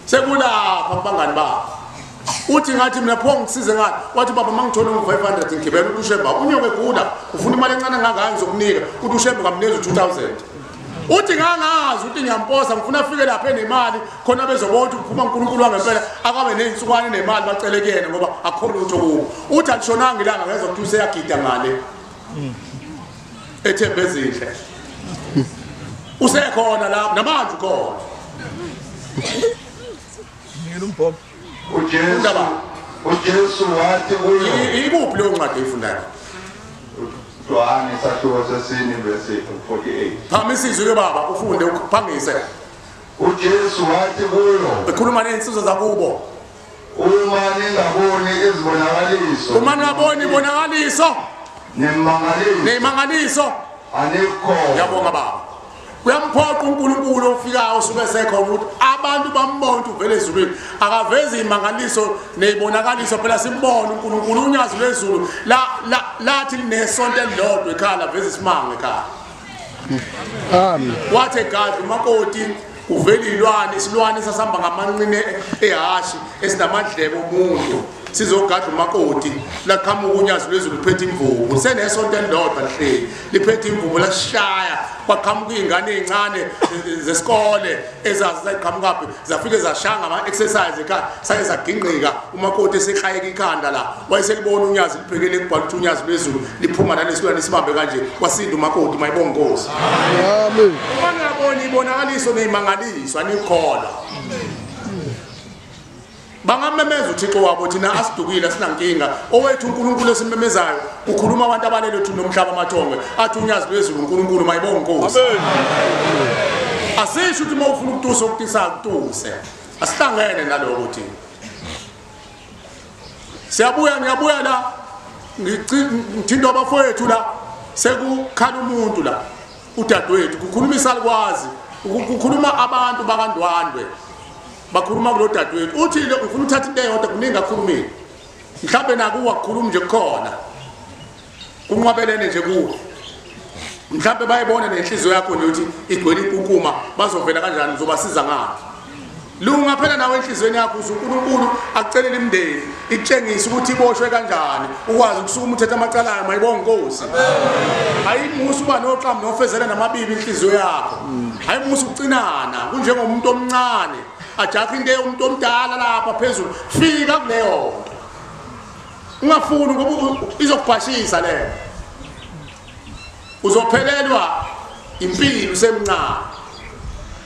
Sekulapha kubangani bakho. Uthi ngathi mina pho ngisize ngani? Wathi baba mangithola u500 ngigibela uthi uShembe unyoke egula ufuna imali encane kangaka ngizokunika. Uthi uShembe ngamnikeza u2000. Uthi ngangazi uthi ngiyamposa ngifuna afike lapha enemali khona bezobona ukuthi uphuma uNkulunkulu wangempela akabe nezinsukwane nemali bacele kuyena ngoba akukho lutho kubo. Uthi alishonanga ilanga ngezwa ukuthi useyagida ngale ethembe ezinhle. Usekhona lapho namanje ukhona. uJesu wathi kuyo. Ikuphi leyo ncwadi eyifundayo? Yohane isahluko sesine verse 48. Phamisa izwi ke baba ufunde uphangise. uJesu wathi kuyo. Ekhuluma nezinsizwa zakubo. Uma ningaboni izibonakaliso. Uma ningaboni ibonakaliso. Nemangaliso. Nemangaliso. Anikho. Ngiyabonga baba. Uyamphoqa uNkulunkulu ofikayo usuke sekhona ukuthi Abantu bambona ukuthi uvele ezulwini, akavezi imangaliso nezibonakaliso. Phela simbona uNkulunkulu unyazi lwezulu lathi linesonto elilodwa ekhaya laveza isimanga ekhaya. Amen. Wathi egadla umakoti uvela ilwane, isilwane sasihamba ngamanqine ehashi esinamadlebe omuntu, sizogadla umakoti. Laqhamuka unyazi lwezulu liphethe imvubu, senesonto elilodwa lihleli liphethe imvubu, lashaya. Kwaqhamuka iy'ngane ey'ncane zesikole ezaziqhamukaphi, zafike zashaya ngama-exercise ekhaya, sake zagingqika. Umakoti esekhayeka ikhanda la, wayeselibona unyazi libhekele kubhala ukuthi unyazi lwezulu liphuma nalesilwane sibambe kanje. Wasinda umakoti. Mayibonge Nkosi. Amen. Uma ngiyabona ibonakaliso ney'mangaliso anikholwa. Bangamemeza uThixo wabo, thina asidukile, asinankinga. Owethu uNkulunkulu esimemezayo ukhuluma abantu abalele thina nomhlaba amathongo, athi unyazi lwezulu uNkulunkulu. Mayibonge Nkosi. Amen. Asisho ukuthi uma ufuna ukutusa ukutisa kutuse, asihlangene naloko thina. Siyabuya, ngiyabuya la, ngithinta abafowethu la, sekukhala umuntu la, udadewethu kukhuluma isalikwazi, kukhuluma abantu bakaNdwandwe, bakhuluma kulo dadewethu. Uthi ngifuna uthatha into eyodwa, kuningi akhulumile, mhlawumbe nakuwa kukhuluma nje kukhona kunqwabelene nje kuwo, mhlawumbe bayibona nenhliziyo yakho nje ukuthi igcwele inkunkuma, bazovela kanjani, uzobasiza ngani? Lunga phela nawe enhliziyweni yakho, uNkulunkulu akucelela imindeni, ikutshengise ukuthi iboshwe kanjani, ukwazi ukusukuma uthethe amacala ayo. Mayibonge Nkosi. Ayimusa uba noxamu nofezela namabibi inhliziyo yakho, ayimusa ukucinana kunjengomuntu omncane ajakha into yomuntu omdala lapha phezulu. Fika kuleyo nto, ungafuni ngoba izokubhashisa leyo, uzophelelwa impilo usemncane.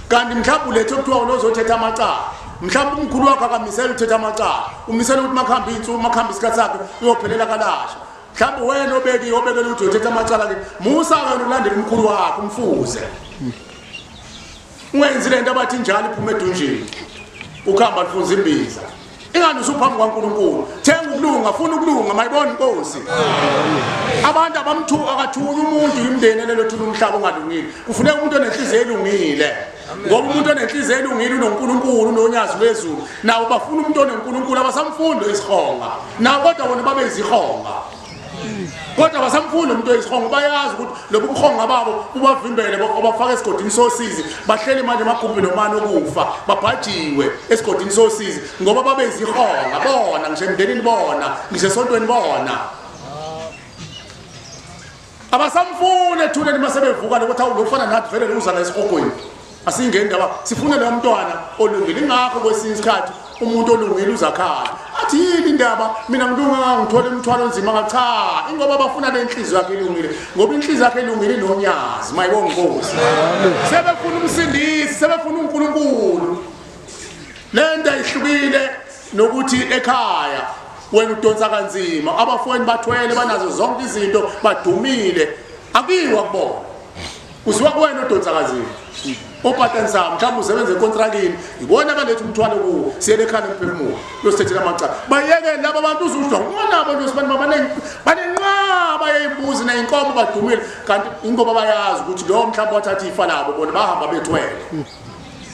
Kanti mhlawumbe ulethe okuthiwa unozothetha amacala, mhlawumbe umkhulu wakho akamisela uthetha amacala, umisela ukuthi makuhambe iy'nsuku, makuhambe isikhathi sakhe uyophelela kalasha. Mhlawumbe wena obekiwe obekele ukuthi uyothetha amacala ke, musa wena ulandele umkhulu wakho umfuze. Ungenzi lento abathi njalo iphume edunjini, ukuhamba lifunza imbiza. Ingani usuphambi kwaNkulunkulu. Thenga ukulunga, funa ukulunga, mayibone Inkosi. Abantu abamthuka akathuki umuntu imndeni elelo thula umhlaba ongalungile. Kufuneka umuntu onenhliziyo elungile. Ngoba umuntu onenhliziyo elungile unoNkulunkulu, unonyazi lwezulu. Nawo bafuna umuntu onoNkulunkulu, abasamfundi isihonga. Nawo kodwa bona babe izihonga. Kodwa basamfunda umuntu oyisihongo, bayazi ukuthi lobu buhonga babo bubavimbele, obafaka esigodini sosizi, bahleli manje emagumbini omane okufa, babhajiwe esigodini sosizi ngoba babe izihonga bona, ngisho emndenini bona, ngisho esontweni bona. Abasamfuni ethuneni masebevuka lokuthi awu lokufana nathi vele uza la esihogweni. Asingeni ndaba, sifune lo mntwana olungile. Ingakho kwesinye isikhathi umuntu olungile uzakhala athi yini indaba mina ngilunga ngithola imithwalo onzima. Cha, ingoba bafuna lenhliziyo yakhe ilungile, ngoba inhliziyo yakhe ilungile inonyazi. Mayibonge Nkosi. Sebefuna umsindisi, sebefuna uNkulunkulu. Lento ihlukile nokuthi ekhaya wena udonsa kanzima, abafowenu bathwele, banazo zonke izinto, badumile, akuyiwa kubona, uziwa kuwena odonsa kanzima. Opatanisa mhlawumbe usebenza ekontrakini, ibona abaletha umthwalo kuwo, siyele ekhaya emphefumulo uyosithethela amacala. Bayeke laba bantu uzuzwa ngonabo nje sibani banenqaba yey'mbuzi ney'nkomo, badumile, kanti ingoba bayazi ukuthi lo mhlawumbe wathatha ifa labo, bona bahamba bethwele.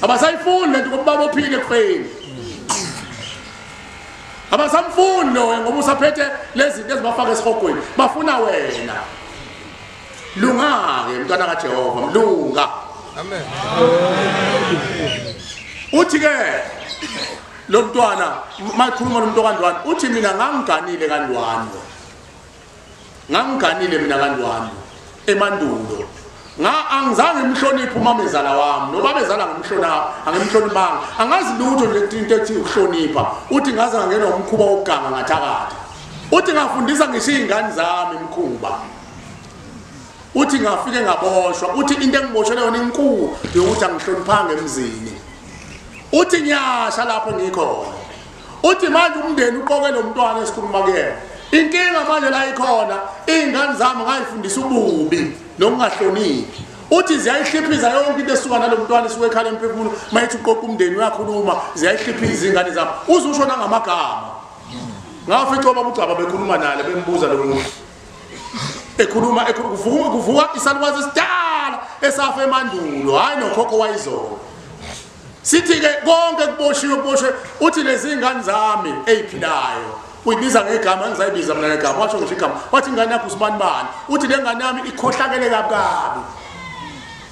Abasayifuni lento ngoba babophile ekufeni. Abasamfuni loyo ngoba usaphethe lezi zinto ezibafaka esihogweni, bafuna wena. Lunga-ke mntwana kaJehova, mlunga. Amen. Uthi ke lo mntwana mayikhuluma lo muntu kaNdwandwe, uthi mina ngangiganile kaNdwandwe, ngangiganile mina kaNdwandwe emandulo. Angizange ngimhloniphe umamezala wami, nobabezala ngimhlonapha, angimhloniphanga, angazi lutho nje into ethi ukuhlonipha. Uthi ngaze ngangena umkhuba wokuganga ngathakatha. Uthi ngafundisa ngisho iy'ngane zami imikhuba. Uthi ngafike ngaboshwa. Uthi into engiboshelwe yona inkulu yokuthi angihloniphanga emzini. Uthi ngiyasha lapho ngikhona. Uthi manje umndeni uqoke lo mntwana esikhuluma kuyena. Inkinga manje la ikhona, iy'ngane zami ngayifundisa ububi nokungahloniphi. Uthi ziyayihliphiza yonke into esuka nalo mntwana esuke ekhala emphefumulo, mayithi uqoqa umndeni uyakhuluma, ziyayihliphiza iy'ngane zami. Uze usho nangamagama. Ngafica obaba uGcaba bekhuluma nale, bembuza lo muntu. Ekhuluma kuvuka isalukazi esidala esafa emandulo, hayi nokhokho wayizolo. Sithi ke konke kuboshiwe kuboshwe uthi lezi ingane zami eziphilayo uyibiza ngegama ngizayibiza mina ngegama washo ngisho igama wathi ingane yakho usibani bani uthi le ngane yami ikhohlakele kabi kabi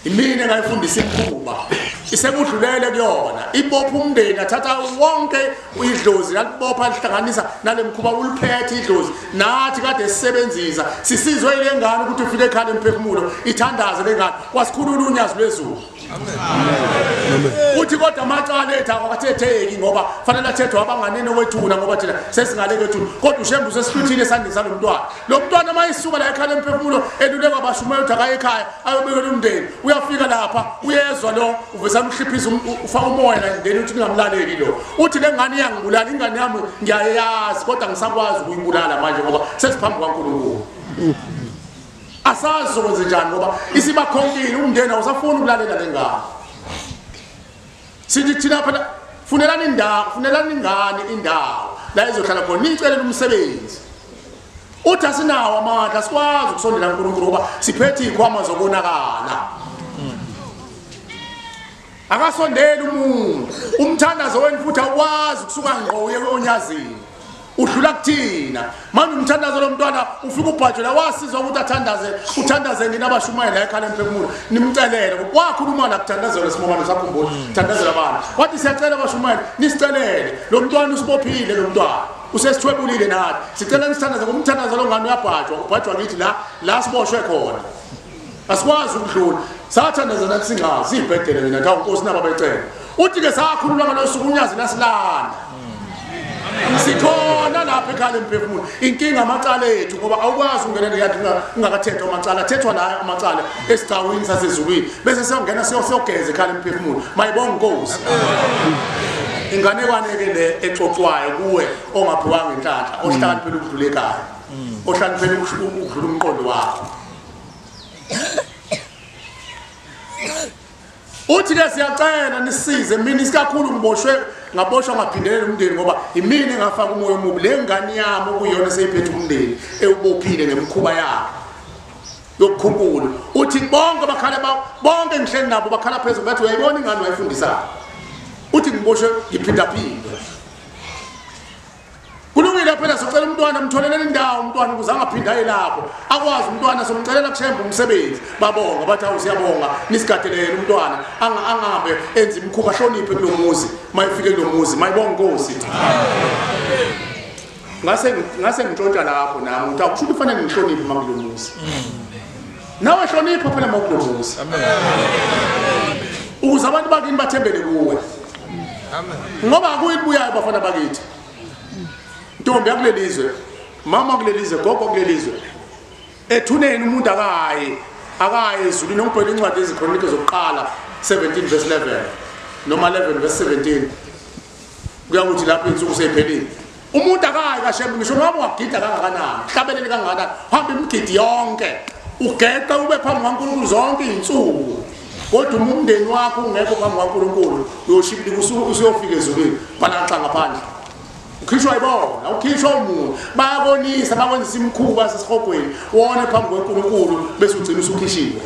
imina engayifundisa imikhuba isekudlulele kuyona ibopha umndeni athatha wonke idlozi lalibopha lihlanganisa nale mkhuba uliphethe idlozi nathi kade sisebenzisa sisizwe ile ngane ukuthi ufike ekhaya emphefumulo ithandaze le ngane wasikhulula unyazi lwezulu. Uthi kodwa amacala ethu awakathetheki ngoba fanele athethwe abanganene wethuna ngoba thina sesingale kwethuna kodwa uShembe usesihluthile esandleni salo mntwana. Lo mntwana uma isuka la ekhaya emphefumulo elulekwa abashumayela ukuthi akaye ekhaya ayobekela umndeni uyafika lapha uyezwa lo uvesana uhliphisa ufaka umoya la endeni uthi ningamlaleli lo uthi le ngane iyangibulala ingane yami ngiyayazi kodwa ngisakwazi ukuyibulala manje ngoba sesiphambi kwaNkulunkulu. Asazi ukwenze njani ngoba isibakhonkile umndeni awusafuni ukulalela le ngane. Sithi thina phela funelani indawo, funelani ingane indawo la izohlala khona nicelele umsebenzi. Uthi asinawo amandla asikwazi ukusondela kuNkulunkulu ngoba siphethe izikhwama zokonakala. Akasondeli umuntu, umthandazo wenu futhi awukwazi ukusuka ngqo uye onyazini. Udlula kuthina manje umthandazo lomntwana ufika ubhajela wasizwa ukuthi athandaze uthandaze nina abashumayela ekhaya emphefumulo nimcelele wakhuluma la kuthandazela simomane sakhumbula thandazela abantu wathi siyacela abashumayela nisicelele lo mntwana usibophile lo mntwana usesithwebulile nathi sicela nisithandaze ngomthandazo lo ngane uyabhajwa ubhajwa ngithi la siboshwe khona asikwazi ukudlula sathandaza nathi singazi ibhedele mina ngawo Nkosi naba becela uthi ke sakhulula ngalosuku unyazi lasilanda sikhona lapha ekhaya emphefumulo. Inkinga amacala ethu ngoba awukwazi ukungena leyadini ungakathethwa amacala athethwa la amacala esigcawini sasezulwini bese siyongena siyogeza ekhaya emphefumulo. Mayibonga Nkosi. Inganekwane ke le exoxwayo kuwe ongaphiwanga inhlanhla ohlakaniphele ukudlula ekhaya ohlakaniphele ukudlula umqondo wakho. Uthi ke siyacela nisize mina isikakhulu ngiboshwe ngaboshwa ngaphindelela umndeni ngoba imina engafaka umoya omubi le ngane yami okuyiyona eseyiphethe umndeni ewubophile ngemikhuba yakhe yokukhumbula. Uthi bonke bakhala bonke ngihleli nabo bakhala phezulu bathi uyayibona ingane wayifundisayo. Uthi ngiboshwe ngiphindaphinda. Kulungile phela socela umntwana umtholele indawo umntwana ukuze angaphinda aye lapho akwazi umntwana somcelela kuShembe umsebenzi babonga bathi awu siyabonga nisigadelele umntwana angahambe enze imikhuba ahloniphe kulomuzi mayifike kulomuzi mayibonga Nkosi. Ngase ngintshontsha lapho nami ukuthi akusho ukuthi kufanele ngihloniphe uma kulomuzi. Nawe hlonipha phela uma kulomuzi. Ukuze abantu bakini bathembele kuwe. Ngoba akuyibuyayo bafana bakithi. Ntombi yakulelizwe, mama kulelizwe, gogo kulelizwe. Ethuneni umuntu akayi ezulwini ngibheka incwadi ezikhronike zokuqala 17 verse 11 noma 11 verse 17. Kuyakuthi lapho insuku seyiphelile. Umuntu akayi kaShembe ngisho noma wagida kangakanani, hlabelele kangakanani, hamba imigidi yonke, ugeqa ube phambi kwaNkulunkulu zonke izinsuku. Kodwa uma umndeni wakho ungekho phambi kwaNkulunkulu, uyoshibilika usuyofika ezulwini, balaxa ngaphandle. Ukhishwa ibona, ukhishwa umuntu, bayabonisa bakwenzisa imikhuba sesihogweni, wona phambi kweNkulunkulu bese ugcina usukhishiwe.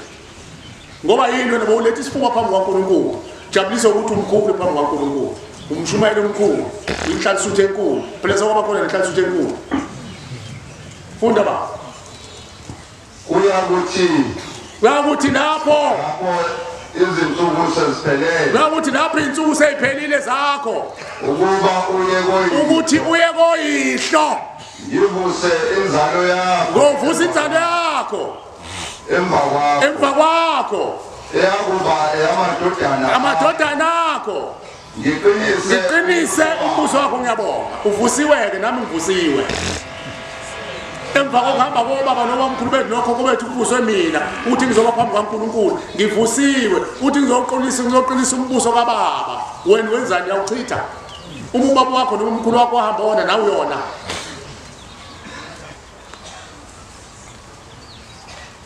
Ngoba yini wena bowuletha isifuba phambi kwaNkulunkulu, jabulisa ukuthi umkhulu phambi kwaNkulunkulu, umshumayeli omkhulu, inhlalisuthi enkulu, phela sokwaba khona nenhlalisuthi enkulu. Funda ba. Kuyakuthi lapho izinsuku seziphelele. Kuyakuthi lapho izinsuku seziphelile zakho. Ukuba uye koyihlo. Ukuthi uye koyihlo. Ngivuse inzalo yakho. Ngovusa inzalo yakho. Emva kwakho. Emva kwakho. Eyakuba eyamadodana. Amadodana akho. Ngiqinise umbuso wakho ngiyabonga. Uvusiwe ke nami ngivusiwe. Emva kokuhamba kobaba nobamkhulu bethu nokhokho bethu kuvuswe mina uthi ngizoba phambi kwaNkulunkulu ngivusiwe uthi ngizoqinisa umbuso kababa. Wena wenzani uyawuchitha uma ubaba wakho noma umkhulu wakho wahamba wona nawe uyona.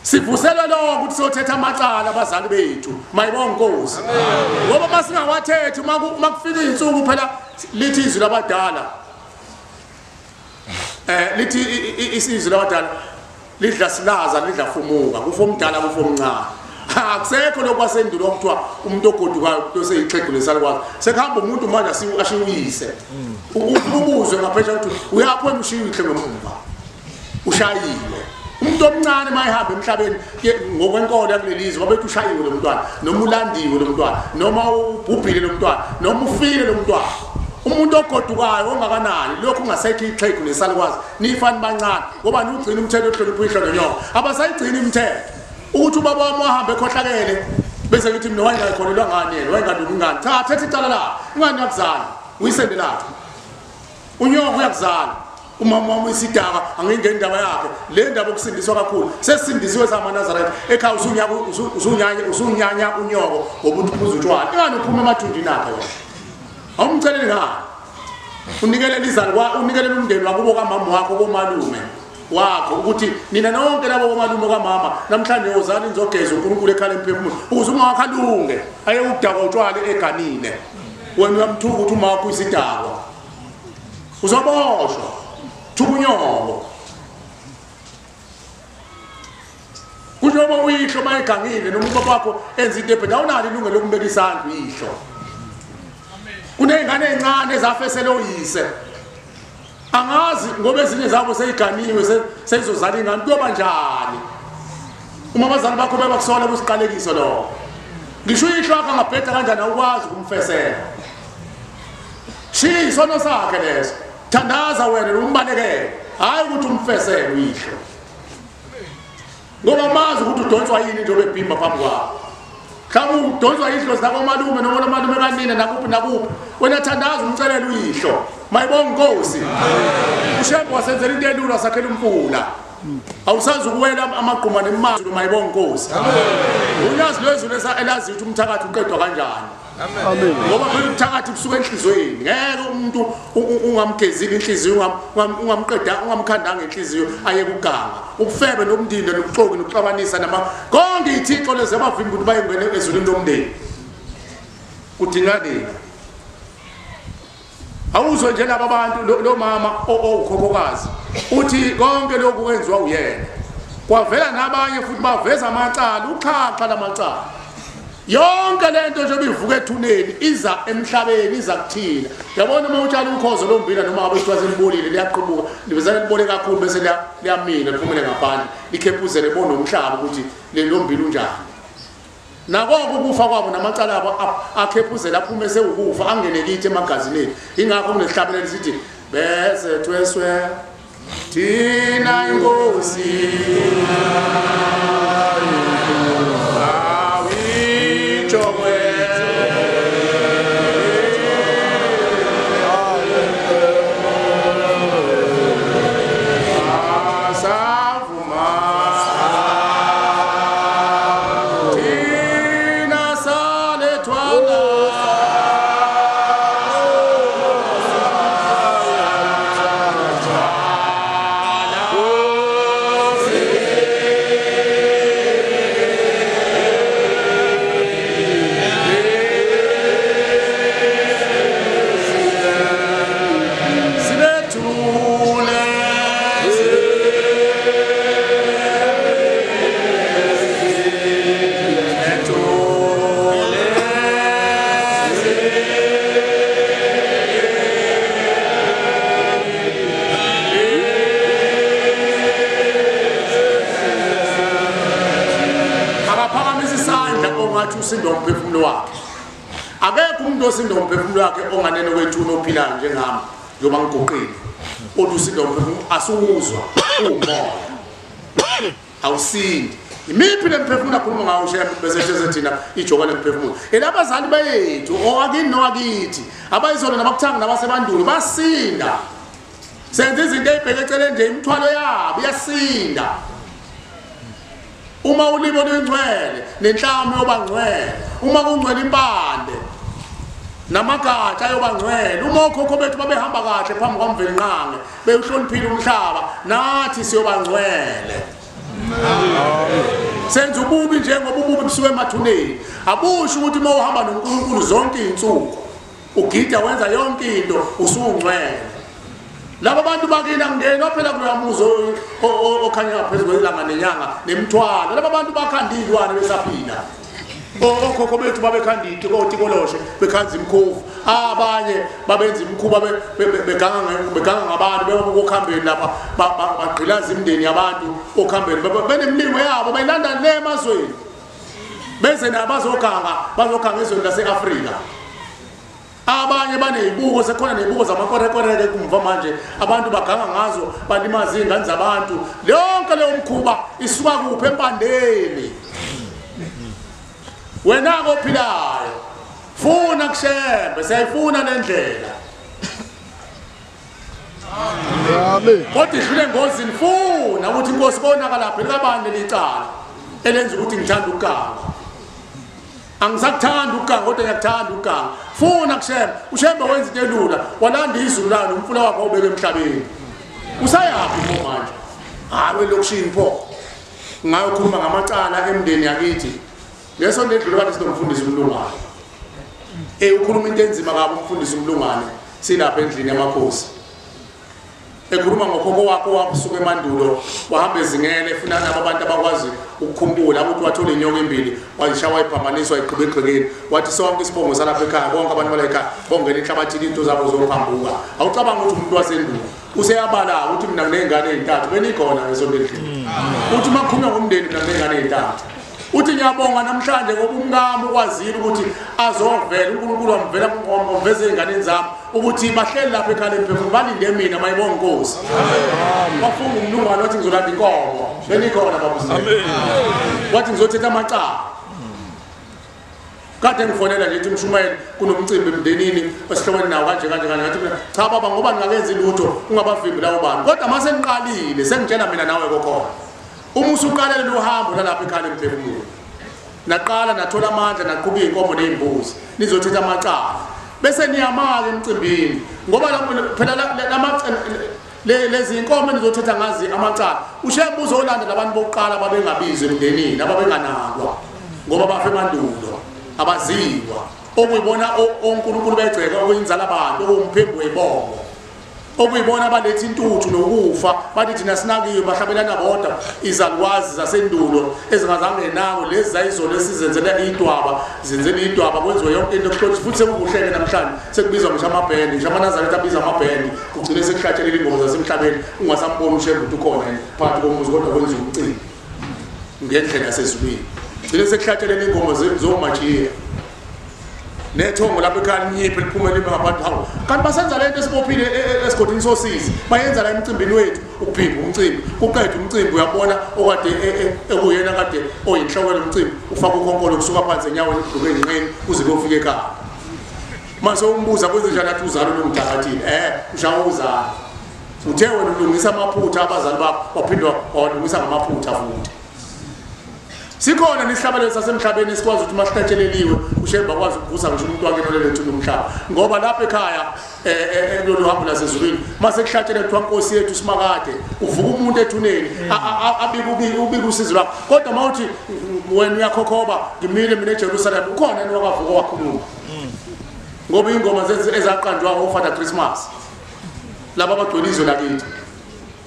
Sivuselwe lokho ukuthi siyothetha amacala abazali bethu mayibonga Nkosi. Ngoba masingawathethi uma kufika izinsuku phela lithi izwi labadala lithi isizwe labadala lidla silaza lidla fumuka kufa omdala kufa omncane. Akusekho lokho kwasendulo okuthiwa umuntu ogodukayo umuntu oseyixhegu lesalukwazi. Sekuhamba umuntu manje ashiyise. Ubuzwe ngaphesheya ukuthi uyaphi wena ushiye uyihle ngemuva. Ushayiwe. Umuntu omncane mayehamba emhlabeni ngokwenkolo yakuleli zwe babethi ushayiwe lo mntwana, noma ulandiwe lo mntwana, noma ubhubhile lo mntwana, noma ufile lo mntwana. Umuntu ogodukayo ongakanani lokhu ungasekho ixhegu nesalukwazi nifani bancane ngoba nugcina umthetho ohlonipha uyihlo nonyoko. Abasayigcina imithetho ukuthi ubaba wami wahambe ekhohlakele bese ngithi mina wayengayikholelwa ngani yena, wayengalungi ngani. Cha, thetha icala lakhe, ingane yakuzala uyisende lakhe, unyoko uyakuzala, umama wami uyisidaka, angingeni indaba yakhe. Le ndaba okusindiswa kakhulu sesindisiwe samaNazaretha ekhaya. Usunyanya unyoko ngoba uthi uphuza utshwala, ingane uphuma emathunjini akhe wena. Awumceleli ngani? Unikelela izalwa, unikelela umndeni wakubo kamama wakho, komalume wakho, ukuthi nina nonke labo komalume kamama namhlanje wozani nizogeza uNkulunkulu ekhala emphefumulo ukuze umama alunge aye ukudakwa utshwala eganile. Wena uyamthuka ukuthi umama wakho uyisidakwa, uzoboshwa. Thuka unyoko. Kujoba uyihlo mayegangile noma ubaba wakho enza into ebheda, awunalo ilungelo lokumbeka isandla uyihlo. Kuney'ngane ey'ncane ezafesele oyise, angazi ngoba ezinye zabo seyiganiwe seyizozala ingane, kuyoba njani uma abazali bakho bebakusola kusiqalekiso lokho? Ngisho uyihlo wakho angabheda kanjani awukwazi ukumfesela. Shiya isono sakhe leso, thandaza wena umbalekele, hhayi ukuthi umfesele uyihlo, ngoba mazi ukuthi udonswa yini njengoba ebhimba phambi kwakho. Mhlawumbe udonswa yihlo zakomalume noma malume kanina nakuphi nakuphi, wena thandaza umcelele uyihlo. Mayibonga inkosi. uShembe wasenzela into elula, sakhela umfula. Awusazi ukuwela amagquma nemazulu. Mayibonga inkosi. Unyazi lwezulu elazi ukuthi umthakathi uqedwa kanjani. Ngoba phela umthakathi kusuka enhliziyweni. Ngeke umuntu ungamgezile inhliziyo, ungamqeda, ungamkhandanga inhliziyo aye kuganga. Ukufebe nokundinda nokuxoki nokuxabanisa nama konke ithixo lezi abavimba ukuthi bayengene ezulwini lomndeni. Kudinga nini? Awuzwe nje laba bantu, lo mama owukhokhokazi uthi konke lokhu kwenziwa uyena. Kwavela nabanye futhi baveza amacala, uxhaxha lamacala. Yonke lento nje obivuka ethuneni iza emhlabeni, iza kuthina. Yabona uma utshala ukhozo lombila noma ngabe kuthiwa selibolile liyaqhubuka, libezana libole kakhulu bese liyamila liphumele ngaphandle, likhephuzele bona umhlaba ukuthi lelo mbila unjani. Nakho ukufa kwabo namacala abo akhephuzela aphume sewukufa angene kithi emagazineni. Ingakho kunesihlabelelo sithi bese thweswe thina inkosi usinda umphefumulo wakhe. Akekho umuntu osinda umphefumulo wakhe onganeno kwethuna ophilayo njengami njengoba ngiguqile. Kodwa usinda umphefumulo asuwuzwa umoya, awusindi. Imiphi le mphefumulo akhuluma ngawo Shembe bese sheze thina ijoka lemphefumulo? Elabazali bethu owakini nowakithi abayizolo nabakuthanga nabasebandulo basinda. Senza izinto ey'bheke eceleni nje, imithwalo yabo iyasinda. Uma ulimi oluyingcwele nenhlama yoba ngcwele, uma kungcwele impande namagatsha ayoba ngcwele. Uma okhokho bethu babehamba kahle phambi kwaMvelinqangi bewuhloniphile umhlaba, nathi siyoba ngcwele. Senza ububi njengoba ububi busuka emathuneni. Abusho ukuthi uma uhamba noNkulunkulu zonke iy'nsuku ugida wenza yonke into usungcwele. Laba bantu bakini angenwa phela kuloya muzi okhanya phezu kwelanga nenyanga nemithwalo. Laba bantu bakhanda iy'lwane besaphila. Okhokho bethu babekhanda itikoloshe, bekhanza imikhovu. Abanye babenza imikhuba beganga ngabantu bebakokhambeni lapha bagqilaza imindeni yabantu okhambeni benemilingo yabo bayilanda le emazweni. Beze nabazoganga bazoganga ezweni lase-Afrika. Abanye banezibuko sekhona nezibuko zamakorekoreke kumva manje abantu baganga ngazo balimaza izingane zabantu. Yonke leyo mkhuba isuka kuphi? Empandeni. Wena kophilayo funa kushembe, siyayifuna lendlela. Amen. Kodwa idlule engozini, funa ukuthi inkosi konakalaphi likabani licala elenza ukuthi ngithanda ukuganga. Angisakuthanda ukuganga kodwa ngiyakuthanda ukuganga. Funa kushembe. Ushembe wenza into elula, walanda izulu layo nomfula wakho ubeke emhlabeni. Usayaphi pho manje? Hayi elokishini pho. Ngayokhuluma ngamacala emndeni yakithi. Leso ndedlule kade sinomfundisi umlungane. Ukhuluma into enzima kabi umfundisi umlungane silapha endlini yamakhosi. Ekhuluma ngokhokho wakho wasuka emandulo wahamba ezingene efuna nabo abantu abakwazi ukukhumbula ukuthi wathola inyoka embili wayishaya wayiphambaniswa igqiba egqekeni wathi sonke isibongo salapha ekhaya bonke abantu bala ekhaya bongena enhlabathini into zabo zophambuka. Awucabanga ukuthi umuntu wasendulo useyabala ukuthi mina nginey'ngane ey'ntathu benikhona ngesonto endlini. Uthi uma kukhulunywa ngomndeni mina nginey'ngane ey'ntathu. Uthi ngiyabonga namhlanje ngoba umkami ukwazile ukuthi azovela uNkulunkulu wamvela wamveza ey'nganeni zami ukuthi bahleli lapha ekhaya emphefumulo balinde mina mayibonga inkosi. Wafunga umlungwane wathi ngizolanda inkomo benikhona babuze. Wathi ngizothetha amacala. Kade ngifonela nje umshumayeli kunomcimbi emndenini esihlokweni nawo kanje kanje kanje ngathi mina cha baba ngoba ningakenzi lutho ungabavimbi labo bantu kodwa mase niqalile sengitshela mina nawe kokhona. Uma usuqalele uhambo lalapha ekhaya emphefumulo naqala nathola amandla naqhuba iy'nkomo ney'mbuzi nizothetha amacala bese niyamaka emcimbini ngoba phela lezi inkomo enizothetha ngazi amacala ushembe uzolanda labantu bokuqala babengabizwa emndenini ababenganakwa ngoba bafe emandulo abaziwa okuyibona onkulunkulu begceke okuyinzala abantu okuwumphembu webongo okuyibona abaletha intuthu nokufa bathi thina sinakiwe bahlabelana bodwa izalukwazi zasendulo ezingazange nawo lezi zayizolo esizenzela idwaba zenzela idwaba kwenziwe yonke into kuhlotshwa futhi sekukuhleke namhlanje sekubizwa ngisho amabhendi ngisho amaNazaretha abiza amabhendi kugcine sekuhlatshelela ingoma zasemhlabeni ungasamboni ushembe ukuthi ukhona phakathi komuzi kodwa kwenziwa umcimbi ngendlela yasezulwini gcine sekuhlatshelela ingoma zomajiya nethongo lapho ekhaya linyiphe liphume lime ngabantu. Hawu kanti basenza lento esibophile esigodini sosizi bayenza la emcimbini wethu ukuphimba umcimbi kuqeda umcimbi uyabona okade ekuyena kade oyinhloko lomcimbi ufaka ukhonkolo kusuka phansi enyaweni kugqoke inqeni kuze kuyofika ekhaya. Mase umbuza kwenze njani athi uzalo lomthakathile ushaya uzalo uthe wena ulungisa amaphutha abazali bakho waphindwa walungisa ngamaphutha futhi. Sikhona nesihlabelelo sasemhlabeni esikwazi ukuthi masihlatsheleliwe ushembe akwazi ukuvusa ngisho umuntu wakhe nolele ethuna umhlaba ngoba lapha ekhaya kulolu hambo lasezulwini mase kuhlatshelelwa kuthiwa Nkosi yethu simakade uvuka umuntu ethuneni abike ubike usizo lwakho kodwa mawuthi wena uyakhokhoba ngimile mina eJerusalem ukhona yena wakavuka wakhuluma ngoba ingoma ezaqanjwa oFather Christmas laba abagcwele izwe lakithi.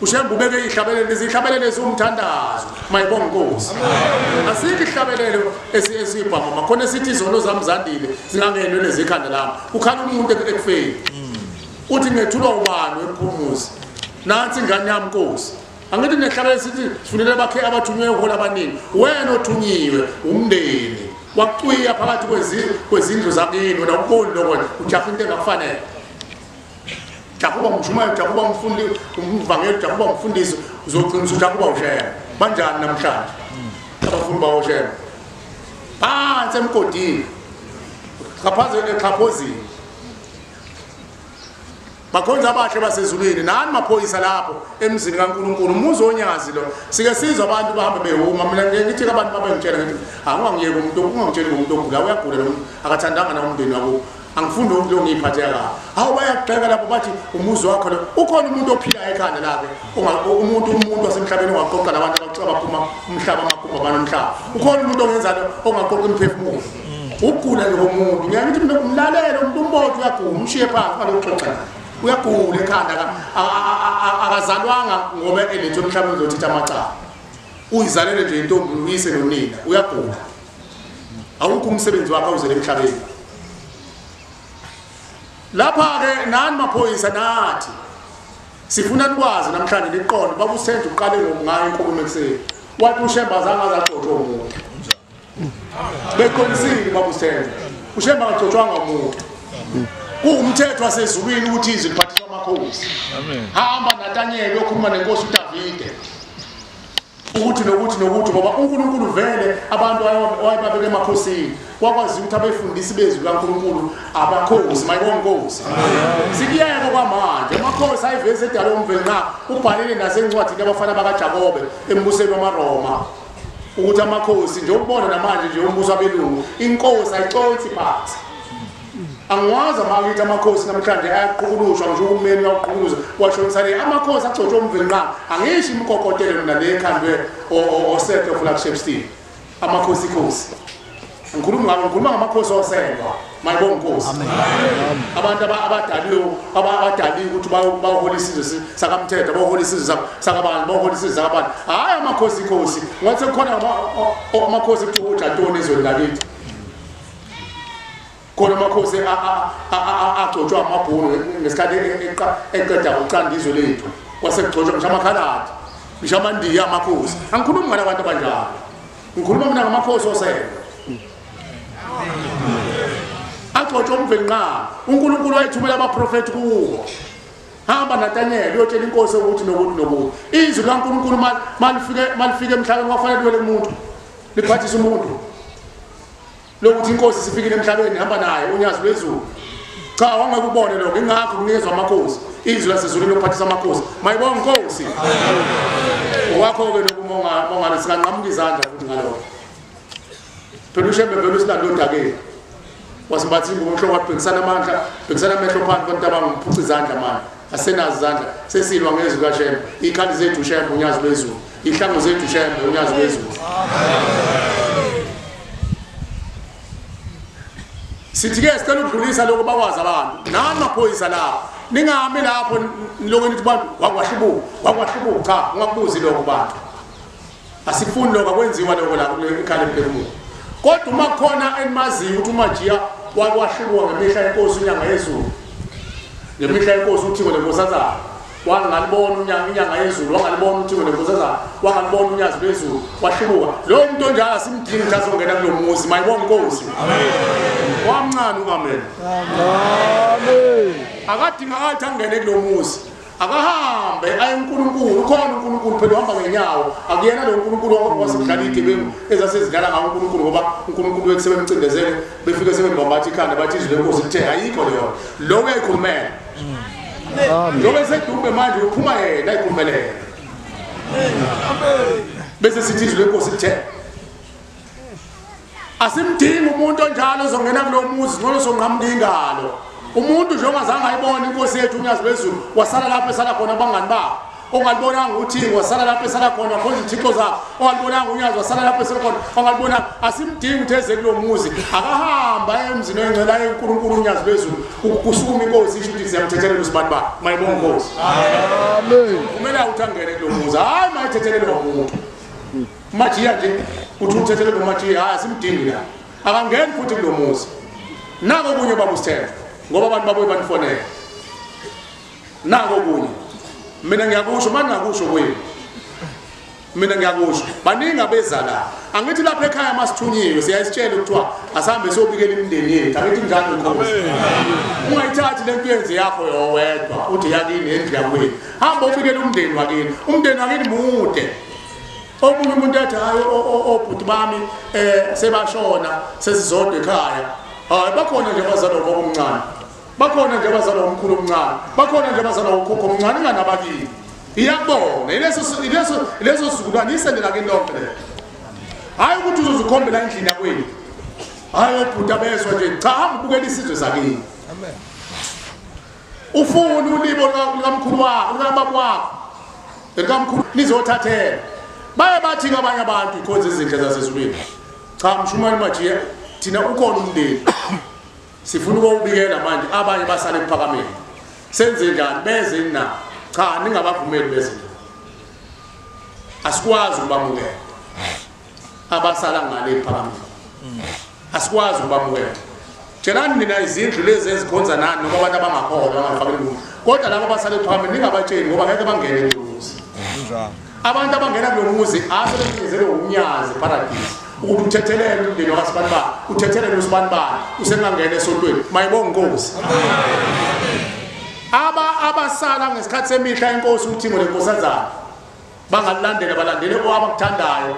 Ushembe ubeke ihlabelelo izihlabelelo ezumthandazo mayibonga inkosi. Asikho ihlabelelo esibhama makhona esithi izono zami zandile zingangenwe nezikhanda lami ukhala umuntu ekufeni uthi ngethulwa ubani wemphumuzi nansi ingane yami Nkosi. Angithi nehlabelelo sithi sifunele bakhe abathunywe uhola abaningi wena othunyiwe umndeni wacwiya phakathi kwezindlu zakini wena uboni lokho ujaha into engakufanele. Jakuba umshumayeli, Jakuba umfundi, umvangeli, Jakuba umfundisi, uzogcina uJakuba ushembe. Banjani namhlanje? Abafundi bawoshembe. Phansi emgodini. Xhaphaze exhaphozini. Bakhonza abahle basezulwini nani maphoyisa lapho emzini kaNkuluNkulu umuzi onyazi lo. Sike sizwe abantu bahambe behuma mina ngithi abantu babengitshela ngithi angingiyeke umuntu ungangitsheli ngomuntu ogula uyagula lo akathandanga na umndeni wakho. Angifundi umuntu ongiphatheka kabi. Hawu bayagxeka lapho bathi umuzi wakho lo ukhona umuntu ophila ekhanda lakhe umuntu wasemhlabeni ongaqoqa labantu abaphuma umhlaba amagumbi abanomhlaba ukhona umuntu ongenza lo ongaqoqa imphefumulo ukugula nje komuntu. Ngiyakuthi mina umlalele umuntu umbotho uyagula umshiye phansi ngalokuxoxa Uyagula ekhanda akazalwanga ngoba elethwe emhlabeni uzothatha amacala. Uyizalele nje intombi uyise nonina, uyagula. Awukho umsebenzi wakhe awuzele emhlabeni. Lapha ke nani maphoyisa nathi sifuna nikwazi namhlanje niqonde baba uSenzo uqale ngokungayo inkulumo ekuseni. Wathi uShembe azange azagcotshwa umuntu. Beqinisile baba uSenzo. uShembe akagcotshwanga umuntu. Kuwumthetho wasezulwini ukuthi izwi liphathiswa amakhosi. Hamba Nathaniel uyokhuluma nenkosi uDavide. Ukuthi nokuthi nokuthi ngoba uNkulunkulu vele abantu wayebabeke emakhosini wakwazi ukuthi abefundisi bezwi kaNkulunkulu abakhosi mayibonkosi. Sikuyeke kwamanje amakhosi ayiveze edala umvenqa ubhalele nasencwadini abafana bakaJakobe embusweni wamaRoma ukuthi amakhosi nje ukubona namanje nje umbuso wabelungu inkosi ayiconsi phansi. Angiwazi amakithi amakhosi namhlanje ayaqhukulushwa ngisho uhulumeni uyaqhukuluza washonisane amakhosi agcotshwa umvenqa angisho imikokotelo mina le ekhandwe osethe flagship steel amakhosi khosi ngikhuluma ngamakhosi osendwa mayibonkosi abantu abadaliwe abadaliwe ukuthi bahola isizwe sakamthetho bahola isizwe sakabantu bahola isizwe sakabantu hayi amakhosi khosi ngathi kukhona amakhosi kuthiwa ujatoni ezweni lakithi. Khona amakhosi agcotshwa amabhunu ngesikhathi eqeda ukuqanda izwe lethu kwase kugcotshwa ngisho amakhaladi ngisho amandiya amakhosi. Angikhulumi ngalabantu abanjalo, ngikhuluma mina ngamakhosi osendo agcotshwa umvenqa. uNkulunkulu wayethumela abaprofethi kuwo. Hamba Nathaniel uyotshela inkosi ukuthi nokuthi nokuthi izwi likaNkulunkulu malifike emhlabeni kwafanele liwele umuntu liphathise umuntu lokuthi inkosi sifikile emhlabeni hamba naye unyazi lwezulu. Cha wangeke ubone lokho, ingakho kunikezwa amakhosi izwi lasezulwini lokuphathisa amakhosi. Mayibonga inkosi. Owakho ke nokumonga singanqamuka izandla futhi ngalokho. Phela uShembe vele usilanda odakeni wasimbatha ingubo omhlophe wabhekisana amandla bhekisana amehlo phansi abantu abangiphuca izandla manje asenazo izandla sesilwa ngezwi kaShembe. Ikhali zethu uShembe unyazi lwezulu, ihlangu zethu uShembe unyazi lwezulu. Sithi ke sicela ukudlulisa lokho bakwazi abantu nani maphoyisa lapho ningami lapho niloko nithi bantu wakwahlubuka wakwahlubuka. Cha ungakubuzi lokho bantu, asifuni lokho akwenziwa lokho la ekhaya emphefumulo. Kodwa uma khona enimaziyo ukuthi uMajiya wakwahlubuka ngemihla yenkosi unyanga yezulu, ngemihla yenkosi uThingo lenkosazana wangalibona inyanga yezulu, wangalibona uThingo lenkosazana, wangalibona unyazi lwezulu, wahlubuka. Lowo muntu onjalo asimdingi ukuthi azongena kulo muzi. Mayibonga inkosi. Wamncane uAmen. Amen. Akadinga athi angene kulo muzi. Akahambe aye uNkulunkulu. Ukhona uNkulunkulu phela uhamba ngenyawo. Akuyena lo uNkulunkulu wasekudlala igebengu ezasezidlala ngawo uNkulunkulu ngoba uNkulunkulu wethu sebemcindezele befike sebembambatha ikhanda bathi izwi lenkosi lithe ayikho leyo. Lo uyayikhulumela. Njengoba esedumbe manje uphuma yena ayikhulumelele. Bese sithi izwi lenkosi lithe. Asimdingi umuntu onjalo ozongena kulo muzi ngcono sonqamuka ingalo. Umuntu nje ongazange ayibone inkosi yethu unyazi lwezulu wasala lapho esala khona abangani bakhe, ongalibonanga uThingo wasala lapho esala khona wakhonza izithixo zakhe, ongalibonanga unyazi wasala lapho esala khona, ongalibonanga. Asimdingi ukuthi eze kulo muzi, akahamba emzini oyingcwele aye uNkulunkulu unyazi lwezulu kusukuma inkosi isho ukuthi siyamthethelela usibani bakhe. Mayibonga inkosi. Amen. Kumele ukuthi angene kulo muzi, hayi mayithethelelwe umuntu. Majiya nje uthi uthethelelwe uMajiya, hayi asimdingi la. Akangeni futhi kulo muzi. Nako kunye baba uSithemba ngoba abantu babuye banifonele. Nako kunye mina ngiyakusho manje ngakusho kuye. Mina ngiyakusho baningi abeza la. Angithi lapha ekhaya masithunyiwe siyayisitshela ukuthiwa asambe siyobikela imindeni yethu. Angithi njalo inkosi. Ungayithathi lento yenze yakho yowedwa uthi yakini endlu yakwenu. Hamba ubikele umndeni wakini. Umndeni wakini mude. Omunye umuntu ethi hayi obhuti bami sebashona sesizodwa ekhaya. Hayi bakhona nje abazalwa ubaba omncane, bakhona nje abazalwa umkhulu omncane, bakhona nje abazalwa ukhokho omncane inganabakini. Iyakubona leso sizukulwane isendela kini lonke lelo. Hayi ukuthi uzozikhombela endlini yakwenu. Hayi obhuti abezwa nje, cha hamba ubukela isizwe sakini. Ufune ulibo lukamkhulu wakho, lukababa wakho, likamkhulu nizothathela. Baye bathi abanye abantu ikhonza izinhle zasezulwini. Cha mshumayeli Majiya thina ukhona umndeni sifuna ukubikela manje abanye basale ekuphakameni. Senze njani beze na? Cha ningabavumeli beze. Asikwazi ukubamukela. Abasala ngale ephakamile. Asikwazi ukubamukela. Tshelani nina izindlu lezi ezikhonza nani noma abantu abangakholwa abangafakeli muntu. Kodwa labo abasala ephakamile ningabatsheli ngoba ngeke bangene kulo muzi. Abantu abangena kulo muzi asebenzele umnyazi paradise. Ukuthi uthethelele umndeni wakasibanibani, uthethelele usibanibani, usengangena esontweni. Mayibonge inkosi. Abasala ngesikhathi semihla inkosi uThingo lenkosazana bangalandela balandele abakuthandayo.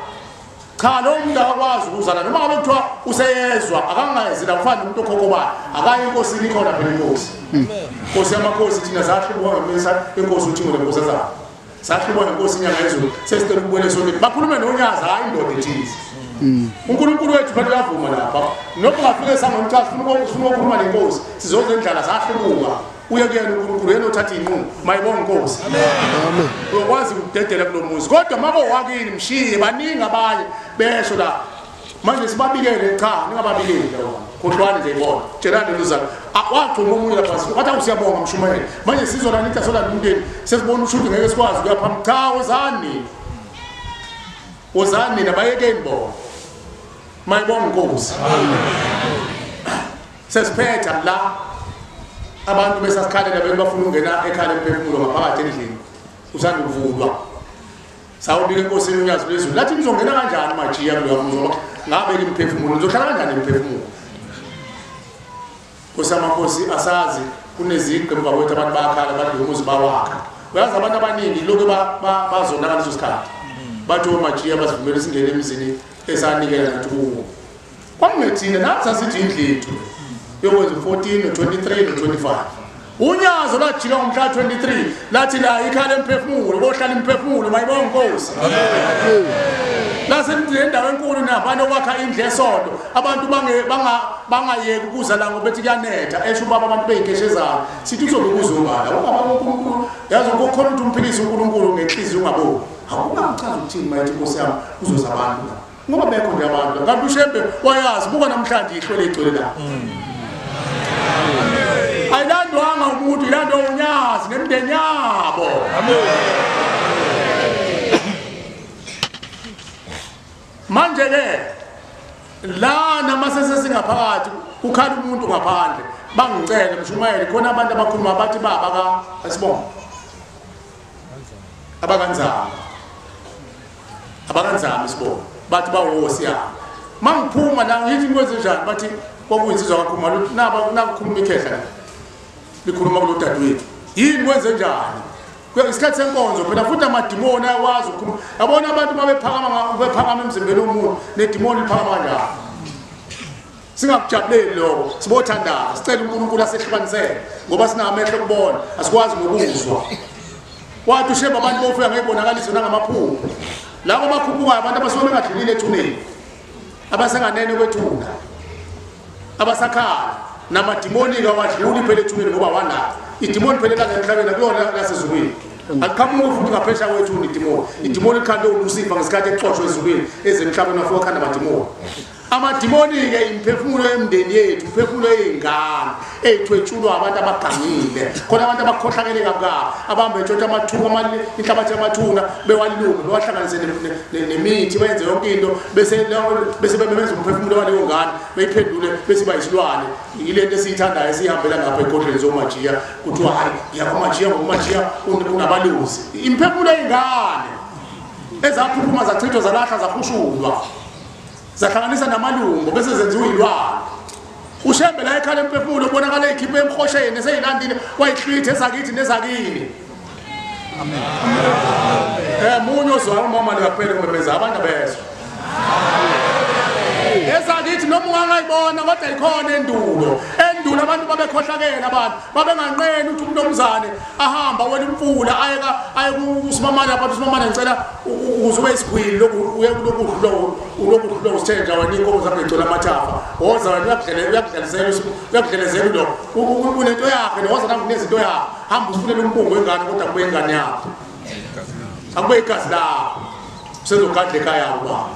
Cha lo muntu akakwazi ukuzala noma ngabe kuthiwa useyezwa akangayezi la kufana nomuntu okhokhobayo akaye enkosini ikhona phela inkosi. Inkosi yamakhosi thina sahlubuka ngemisa inkosi uThingo lenkosazana. Sahlubuka ngenkosi inyanga yezulu sesicela ukubuyela esontweni. Bakhulume nonyazi hayi indoda ethize. uNkulunkulu wethu phela uyavuma lapha. Noma ungafika esangweni cha sifuna ukukhuluma nenkosi sizoze indlala sahlubuka. Uye kuyena uNkulunkulu yena othatha inqumo. Mayibonge inkosi. Amen. Uyokwazi ukudedela kulo muzi. Kodwa mabo wakini mshiye baningi abanye besho la. Manje sibabikele cha ningababikeli lawo. Khohlwani nje ibona. Tshelani luzana. Wagcuma omunye lapha wathi awusiyabonga mshumayeli. Manje sizona nithi asola umndeni. Sesibona ushuthi ngeke sikwazi ukuya phambi. Cha wozani. Wozani nina bayekeni bona. Mayibonge inkosi. Amen. Sesiphetha la abantu besasikhalela abantu bafuna ukungena ekhaya lemphefumulo ngaphakathi endlini usanda ukuvulwa. Sawubika enkosini unyazi lwezulu lathi nizongena kanjani majiya kuloya muzi ngoba ngabe limphefumulo nizohlala kanjani emphefumulo. Nkosi yamakhosi asazi kuneziqi emva kwethu abantu bayakhala bathi lo muzi bawakha. Uyazi abantu abaningi lokhu bazonaka leso sikhathi bathi omajiya basivumele singene emizini esanikela nathi kuwo. Kwakungethina nathi sasithi indlu yethu yokwenza 14 no 23 no 25. Unyazo lajika ngomhla 23 lathi la ikhala emphefumulo bohlala imphefumulo mayibonge inkosi. Lasemndeni endawo enkulu nabantu okwakha indlu esonto abantu bangayeki ukuza la ngoba bethi kuyanetha esho ubaba abantu beyinkeshezana sithi uzobe kuzobala ubaba uNkulunkulu yazi ukukhona ukuthi umphilise uNkulunkulu ngenhliziyo ungaboni. Awungachaza ukuthini mayithi inkosi yami kuzoza abantu ngoba bekho nje abantu kanti uShembe wayazi buka namhlanje ihlwele igcwele la. Ayilandwanga umuntu ilandwa unyazi nemindeni yabo. Manje ke la namasese singaphakathi kukhala umuntu ngaphandle bangicele mshumayeli khona abantu abakhuluma bathi baba ka asibonga abakanzama isibonga bathi bawosi yabo. Mangiphuma la ngithi kwenze njani bathi kwakuyinsizwa kakhuluma lo naba nakukhuluma ikhehla likhuluma kulo dadewethu yini kwenze njani isikhathi senkonzo phela futhi amadimoni ayakwazi ukukhuluma. Yabona abantu mabephakama emzimbeni womuntu nedimoni liphakama kanjani. Singakujabuleli lokho sibothandaza sicela uNkulunkulu asehlukanisele ngoba sinamehlo okubona asikwazi nokuzwa. Wathi uShembe abantu bofika ngeyibonakaliso nangamaphupho labo bakhuphukayo abantu abasuke bengadlulile ethuneni abasenganene kwethuna abasakhala namadimoni kawadluli phela ethuneni ngoba walapha idimoni phela la emhlabeni akuyona lasezulwini aliqhamuki futhi ngaphesha kwethuna idimoni. Idimoni likhande uLucifer ngesikhathi exoshwe ezulwini ezemhlabeni wafika khanda amadimoni. Amadimoni-ke imphefumulo yemndeni yethu, imphefumulo yey'ngane ey'thwetshulwa abantu abagangile khona abantu abakhohlakele kabi kabi abahamba betshontsha amathuna inhlabathi yamathuna bewalunge bewahlanganise nemithi benze yonke into bese bememeza umphefumulo waleyo ngane beyiphendule bese iba yisilwane. Yile nto esiyithandayo esiyihambela ngapha ey'godlweni zomajiya kuthiwa hhayi ngiyakumajiya ngokumajiya unabaluzi. Imphefumulo yey'ngane ezaphuphuma zachithwa zalahla zakhushulwa zahlanganisa namalungu bese zenziwa ilwane. uShembe la ekhala emphefumulo ubonakala eyikhiphe emhosheni eseyilandile wayihlwitha ezakithi nezakini. Amen. Munye ozwayo umama likaphela kumemeza abantu abezwa. Ezakithi noma ungangayibona kodwa ikhona endulo. Endulo abantu babekhohlakele abantu babenganqeni ukuthi umntomzane ahamba wena umfula aye kusimamane lapha usimamane ngicela ukuze ube isigwili lokhu uye kulokudlula ulokudlula usithenja wena inkomo zakho igcwele amathafa woza wena uyakudlelezela lokho unento yakhe woza nangu nezinto yakhe hamba usifunele umbungu wengane kodwa kube ingane yakho akube igazi lakho usezogadla ekhaya ubaba.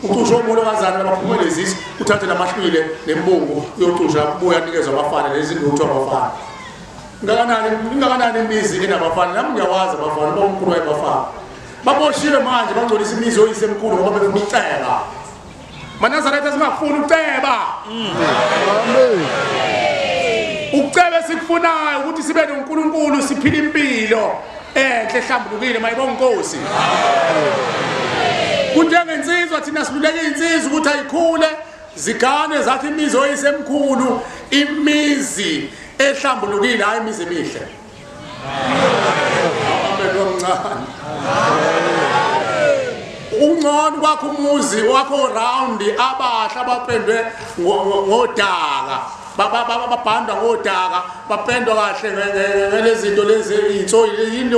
Ucusha omolokazana labaphumele izisu uthathe lamahlwile nembungu uyocusha buya nikezwa abafana lezi zinto kuthiwa abafana. Ngakanani imizi enabafana, nami ngiyawazi abafana, bomkhulu wayebafana. Baboshiwe manje bangcolisa imizi oyisemkhulu ngoba befuna ukuceba. Manazaretha singafuni ukuceba. Amen. Ukuceba sikufunayo ukuthi sibe noNkulunkulu siphile impilo enhle ehlambulukile mayibonga inkosi. Kunjengensizwa thina siluleke insizwa ukuthi ayikhule zigane zakhe imizi oyisemkhulu, imizi ehlambulukile hayi imizi emihle. Amen omncane. Ungcono kwakho umuzi wakho round abahle abapendwe ngodaka, babhandwa ngodaka, bapendwa kahle ngalezinto lezi insoyi yini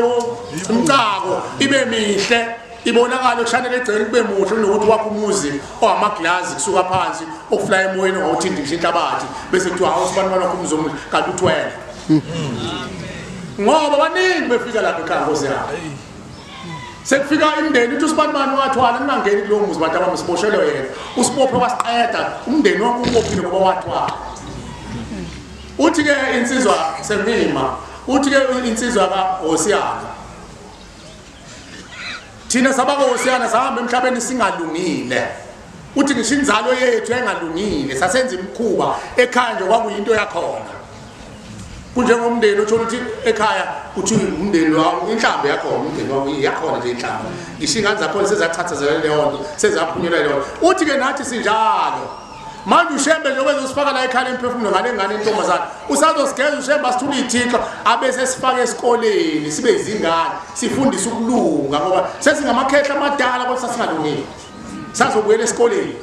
umcako ibe mihle ibonakala kushanele egceke kube muhle kunokuthi wakho umuzi owamaglazi kusuka phansi okufly emoyeni ongawuthinti ngisho inhlabathi bese kuthiwa hawu sibani bani wakho umuzi omuhle kanti uthwele. Ngoba baningi befika lapha ekhaya nkosi yami. Sekufika imndeni uthi usibani bani wathwala ningangeni kulowo muzi bantu abamsiboshelwe yena. Usibophe wasiqeda umndeni wonke ubophile ngoba wathwala. Uthi ke insizwa semima, uthi ke insizwa kaHosiyana. Thina sabakoHosiyana sahamba emhlabeni singalungile. Uthi ngisho inzalo yethu engalungile, sasenza imikhuba ekhaya nje kwakuyinto yakhona. Kunjengomndeni uthola ukuthi ekhaya uthi umndeni wakho inhlambe yakhona, umndeni wakho iyakhona nje inhlambe. Ngisho ingane zakhona sezathatha leyo nto, sezaphunyelwa leyo nto. Uthi ke nathi sinjalo. Manje uShembe njengoba ezosifaka la ekhaya emphefumulo ngale ngane intombazana, usazosigeza uShembe asithule ithixo abese sifake esikoleni sibe izingane, sifundise ukulunga ngoba sesingamakhehla amadala kodwa sasingalungile. Sazobuyela esikoleni.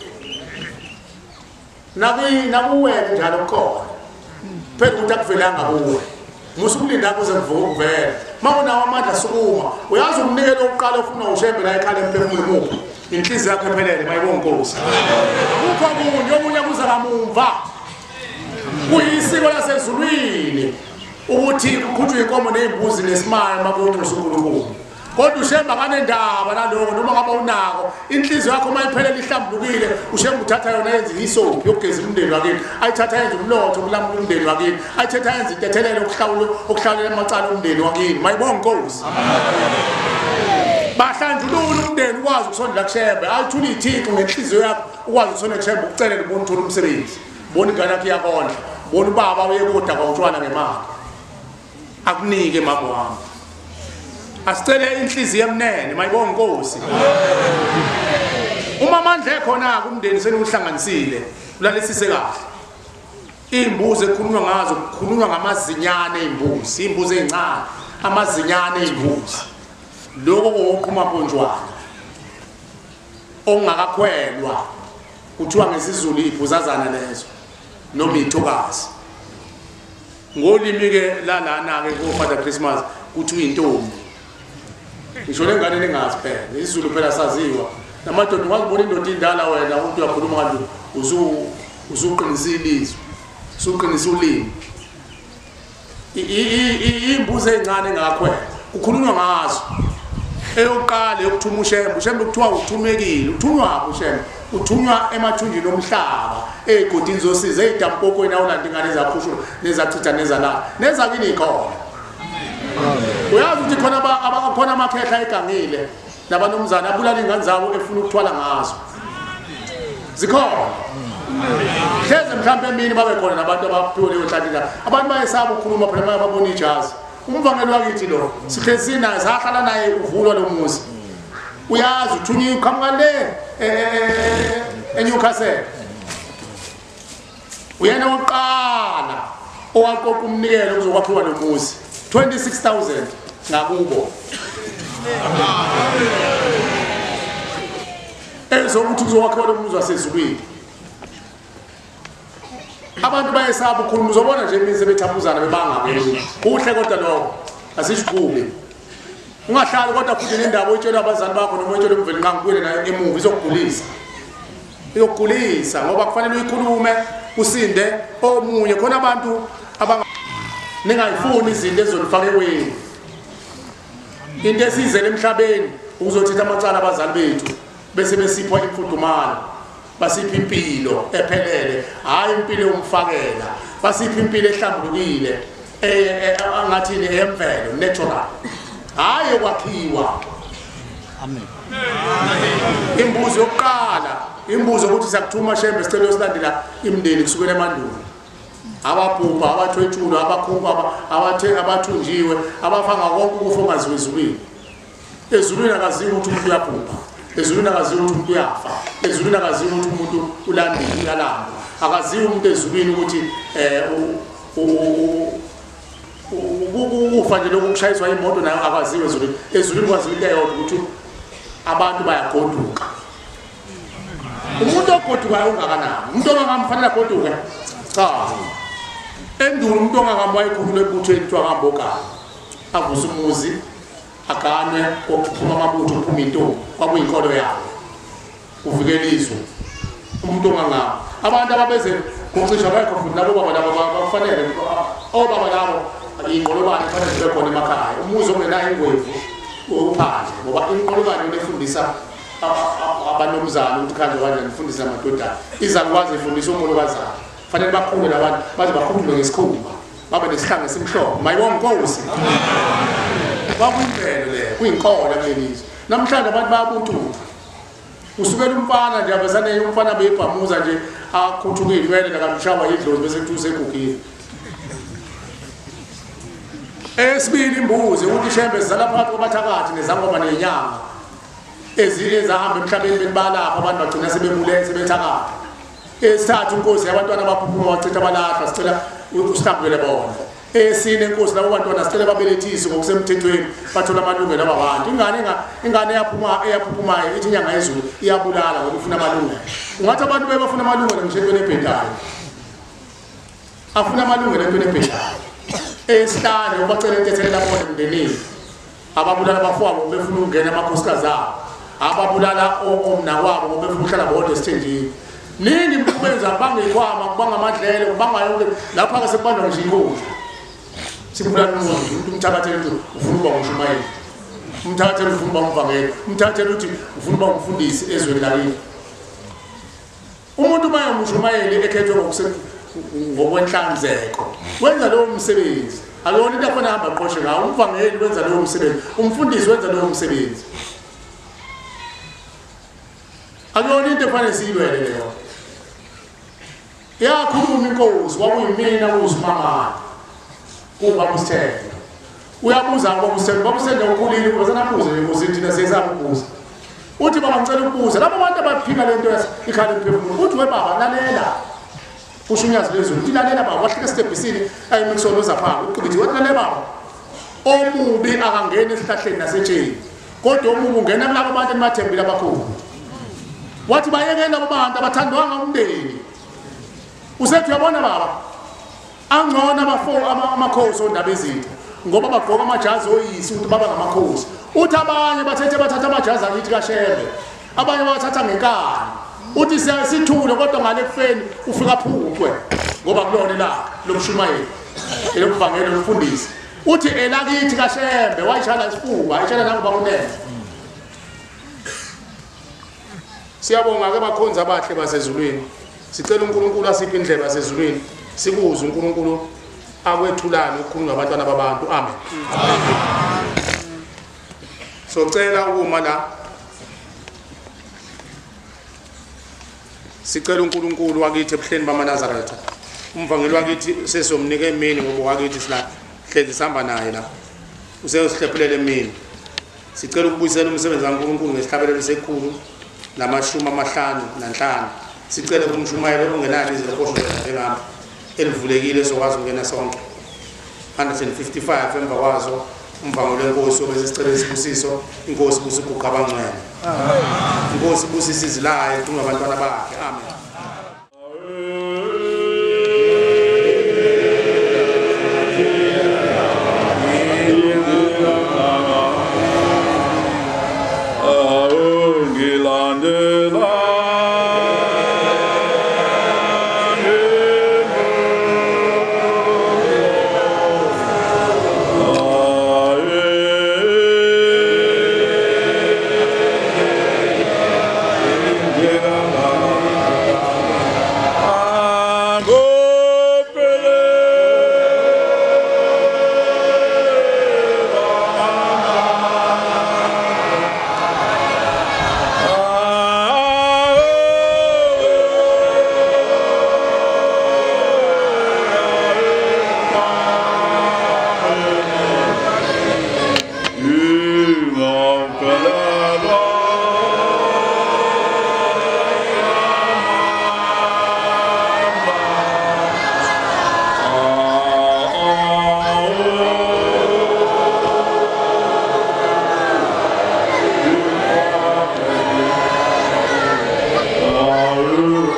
Nakuwe njalo kukhona. Phela ukuthi akuvelanga kuwe. Musa ukulinda kuze kuvele. Mawunawo amandla sukuma. Uyazi umnikelo oqala ufuna uShembe la ekhaya emphefumulo muphi. Inhliziyo yakho ephelele mayibonga inkosi. Akukho okunye okunye kuza kamumva. Kuyisiko lasezulwini ukuthi kukhutshwe inkomo nezimbuzi nesimaya makunxusa uNkulunkulu. Kodwa uShembe akanendaba naloko noma ngabe unako. Inhliziyo yakho mayiphelele ihlambulukile, uShembe uthatha yona yenze isophi yokugeza umndeni wakini, ayithatha yenze umlotho ukulamula umndeni wakini, ayithatha yenze intethelelo okuhlawula okuhlawulela amacala omndeni wakini. Mayibonga inkosi. Bahlanjulula umndeni ukwazi ukusondela kuShembe, ayithule ithixo ngenhliziyo yakho ukwazi ukusondela kuShembe ukucelela ubona uthola umsebenzi. Bona ingane yakho iyakondla, bona ubaba uye kodwa kwawutshwala ngemali. Akunike mama wami. Asicele inhliziyo emnene mayibonga inkosi. Uma amandla ekhona kumndeni seniwuhlanganisile, ulalisise kahle. Imbuzi ekhulunywa ngazo kukhulunywa ngamazinyane imbuzi, imbuzi ezincane, amazinyane imbuzi. Lokho kokuqhuma mponjwana ongakakhwelwa kuthiwa ngesiZulu ibhuzazana lezo noma ithokazi. Ngolimi ke lalana ke ko Father Christmas kuthiwa intombi. Ngisho lengane ningazi phela, isiZulu phela saziwa. Namadoda ungazibona indoda indala wena umuntu uyakhuluma kanje uzuqinisa ilizwi, usuqinisa ulimi. Imbuzi ezincane engakhwela kukhulunywa ngazo. Eyokuqala yokuthuma uShembe, uShembe kuthiwa uthumekile, uthunywa uShembe, uthunywa emathunjini omhlaba, ezigodini zosiza, ezidampokweni awulanda ingane ezaphushula, nezachitha nezalala, nezakini ikhona. Uyazi ukuthi khona abakhona amakhehla egangile nabanomzana abulala ingane zabo efuna ukuthwala ngazo. Zikhona. Hleze mhlawumbe emini babe khona nabantu abaphiwe leyo nhlanhla. Abantu bayesaba ukukhuluma phela bayabona ijazi. Umvangeli wakithi lo sihlezi naye sahlala naye uvulwa lo muzi. Uyazi uthunyiwe uqhamuka le eNewcastle. Uyena oqala owaqoqa umnikelo kuzokwakhiwa lo muzi. 26,000 ngakubo. Ezokuthi kuzokwakhiwa lo muzi wasezulwini. Abantu bayesaba ukukhuluma, uzobona nje imizi bethaphuzana bebanga ke. Kuhle kodwa lokho asishukubi. Ungahlali kodwa futhi nendaba oyitshelwa abazali bakho noma oyitshelwa umveli nqangi kubuyele nayo emuva izokugulisa. Iyokugulisa ngoba kufanele uyikhulume usinde omunye. Khona abantu abanga ningayifuni izinto ezonifaka eweni. Into esizele emhlabeni ukuzothetha amacala abazali bethu bese besipha imfudumalo, basipha impilo ephelele, hayi impilo yomfakela, basipha impilo ehlambulukile angathini emvelo natural, hayi kwakhiwa. Amen. Imbuzo yokuqala, imbuzo ukuthi siyakuthuma Shembe sicela usilandela imndeni kusukela emandulo. Ababhubha, abathwetshulwa, abakhumba, abathe abathunjiwe, abafanga konke ukufa ongaziwe ezulwini. Ezulwini akaziwa ukuthi umuntu uyabhubha. Ezulwini akaziwa ukuthi umuntu uyafa. Ezulwini akaziwa ukuthi umuntu ulandile, uyalamba. Akaziwa umuntu ezulwini ukuthi ukufa nje lokhu kushayiswa imoto nayo akaziwe ezulwini. Ezulwini kwaziwa into eyodwa ukuthi abantu bayagoduka. Umuntu ogodukayo ungakanani? Umuntu ongakamfanele agoduke? Cha. Endulo umuntu ongakahamba wayekhululwa ebuthweni kuthiwa akahamba ogana. Avuse umuzi, aganwe, kokuphuma amabutho, kuphuma intombi. Kwakuyinkolo yawo. Uvikela izwe. Umuntu ongangahamba. Abantu ababeze kucisha abekho futhi labo baba labo bafanele obaba labo inqolobane kufanele zibe khona emakhaya. Umuzi ongenayo ingwevu uphandle ngoba inqolobane inefundisa abanomzana ukuthi kanje kanjani ifundisa amadodana. Izalukwazi ifundisa umolokazana. Fanele bakhule labantu baze bakhulule ngesikhumba babe nesihlanga esimhlophe. Mayibonga inkosi. Kwakuyimvelo leyo, kuyinkolo kulelizwe. Namhlanje abantu bayabuntuka. Usukela umfana nje abazane umfana beyibhamuza nje akhuthuka inwele nakamshawa idlozi bese kuthiwa usegugile. Esibili imbuzi ukuthi Shembe sizala phakathi kwabathakathi nezangoma nenyanga ezinye ezahamba emhlabeni bekubalapha abantu bagcina sebebulele sebethakatha. Esithathu inkosi yabantwana abaphuphuma wachitha abalahlwa sicela usihlambulele bona. Esine inkosi labo bantwana sicela babelethiswe ngokusemthethweni bathola amalungelo ababantu. Ingane eyaphuma eyaphuphumayo ithi inyanga yezulu iyabulala ngoba ufuna amalungelo. Ungathi abantu bebafuna amalungelo ngisho entweni ebhedayo. Afuna amalungelo entweni ebhedayo. Esihlanu ubacela intethelelo bona emndenini. Ababulala abafowabo befuna ukungena amakhosikazi abo. Ababulala omnakwabo ngoba befuna ukuhlala bodwa esithenjini. Ningi imikhubenza bangekhwama kubanga amadlelo kubanga yonke lapha ke sekubanjwa ngisho inkundla. Sibulala umuntu, umuntu umthakathele ukuthi ufuna ukuba umshumayeli. Umthakathele ufuna ukuba umvangeli, umthakathele ukuthi ufuna ukuba umfundisi ezweni lakini. Umuntu uma engumshumayeli ekhethwe ngokwenhlanzeko wenza lowo msebenzi. Akuyona into akhona ahamba aqoshe ngawo. Umvangeli wenza lowo msebenzi, umfundisi wenza lowo msebenzi. Akuyona into efanele siyilwele leyo. Yakhuluma inkosi kwakuyimina kuwusimamane kubaba uSithemba. Uyabuza ubaba uSithemba, ubaba uSithemba ukhulile ubazanabuze inkosi thina siyesaba ukubuza. Uthi baba ngicela ukubuza labo bantu abaphika lento ikhala emphefumulweni. Uthi we baba lalela. Usho unyazi lwezulu uthi lalela baba, wahlika esitebhisini ayimikisolo zaphaka uqibithi wathi lalela baba. Omubi akangeni esihlahleni nasetsheni kodwa omubi ungena kulabo bantu enibathembile abakhulu. Wathi bayekeni labo bantu abathandwanga umndeni. Usethi uyabona baba angcono amakhosi ondaba ezitha ngoba bagqoka amajazi oyisi ukuthi baba ngamakhosi. Uthi abanye bathethe bathatha amajazi akithi kaShembe, abanye bathatha ngenkani. Uthi siyasithule kodwa ngale kufeni ufika aphucwe ngoba kulona elakhe lomshumayeli elokuvangeli lomfundisi. Uthi elakithi kaShembe wayishala isifuba ayishala nangoba kunene. Siyabonga ke bakhonzi abahle basezulwini. Sicela uNkulunkulu asiphe indlebe yasezulwini sikuzwe uNkulunkulu akwethulane ukukhuluma ngabantwana babantu. Amen. Socela ukuma la. Sicela uNkulunkulu wakithi ebuhleni bamaNazaretha. Umvangeli wakithi sesomnika emini ngoba wakithi sila hlezi sihamba naye la. Useyosihlephulele emini. Sicela ukubuyisela umsebenzi kaNkulunkulu ngesihlabelelo sekhulu lamashumi 55. Sicela kumshumayelo ongenalo izilokosho njengami elivulekile sokwazi ukungena sonke. 155 emva kwazo umvangeli wenkosi obese sicela isibusiso. Inkosi ibusise uguqa abangcwele. Inkosi ibusise izilayo kungabantwana bakhe. Amen. Go, Philip! Bye.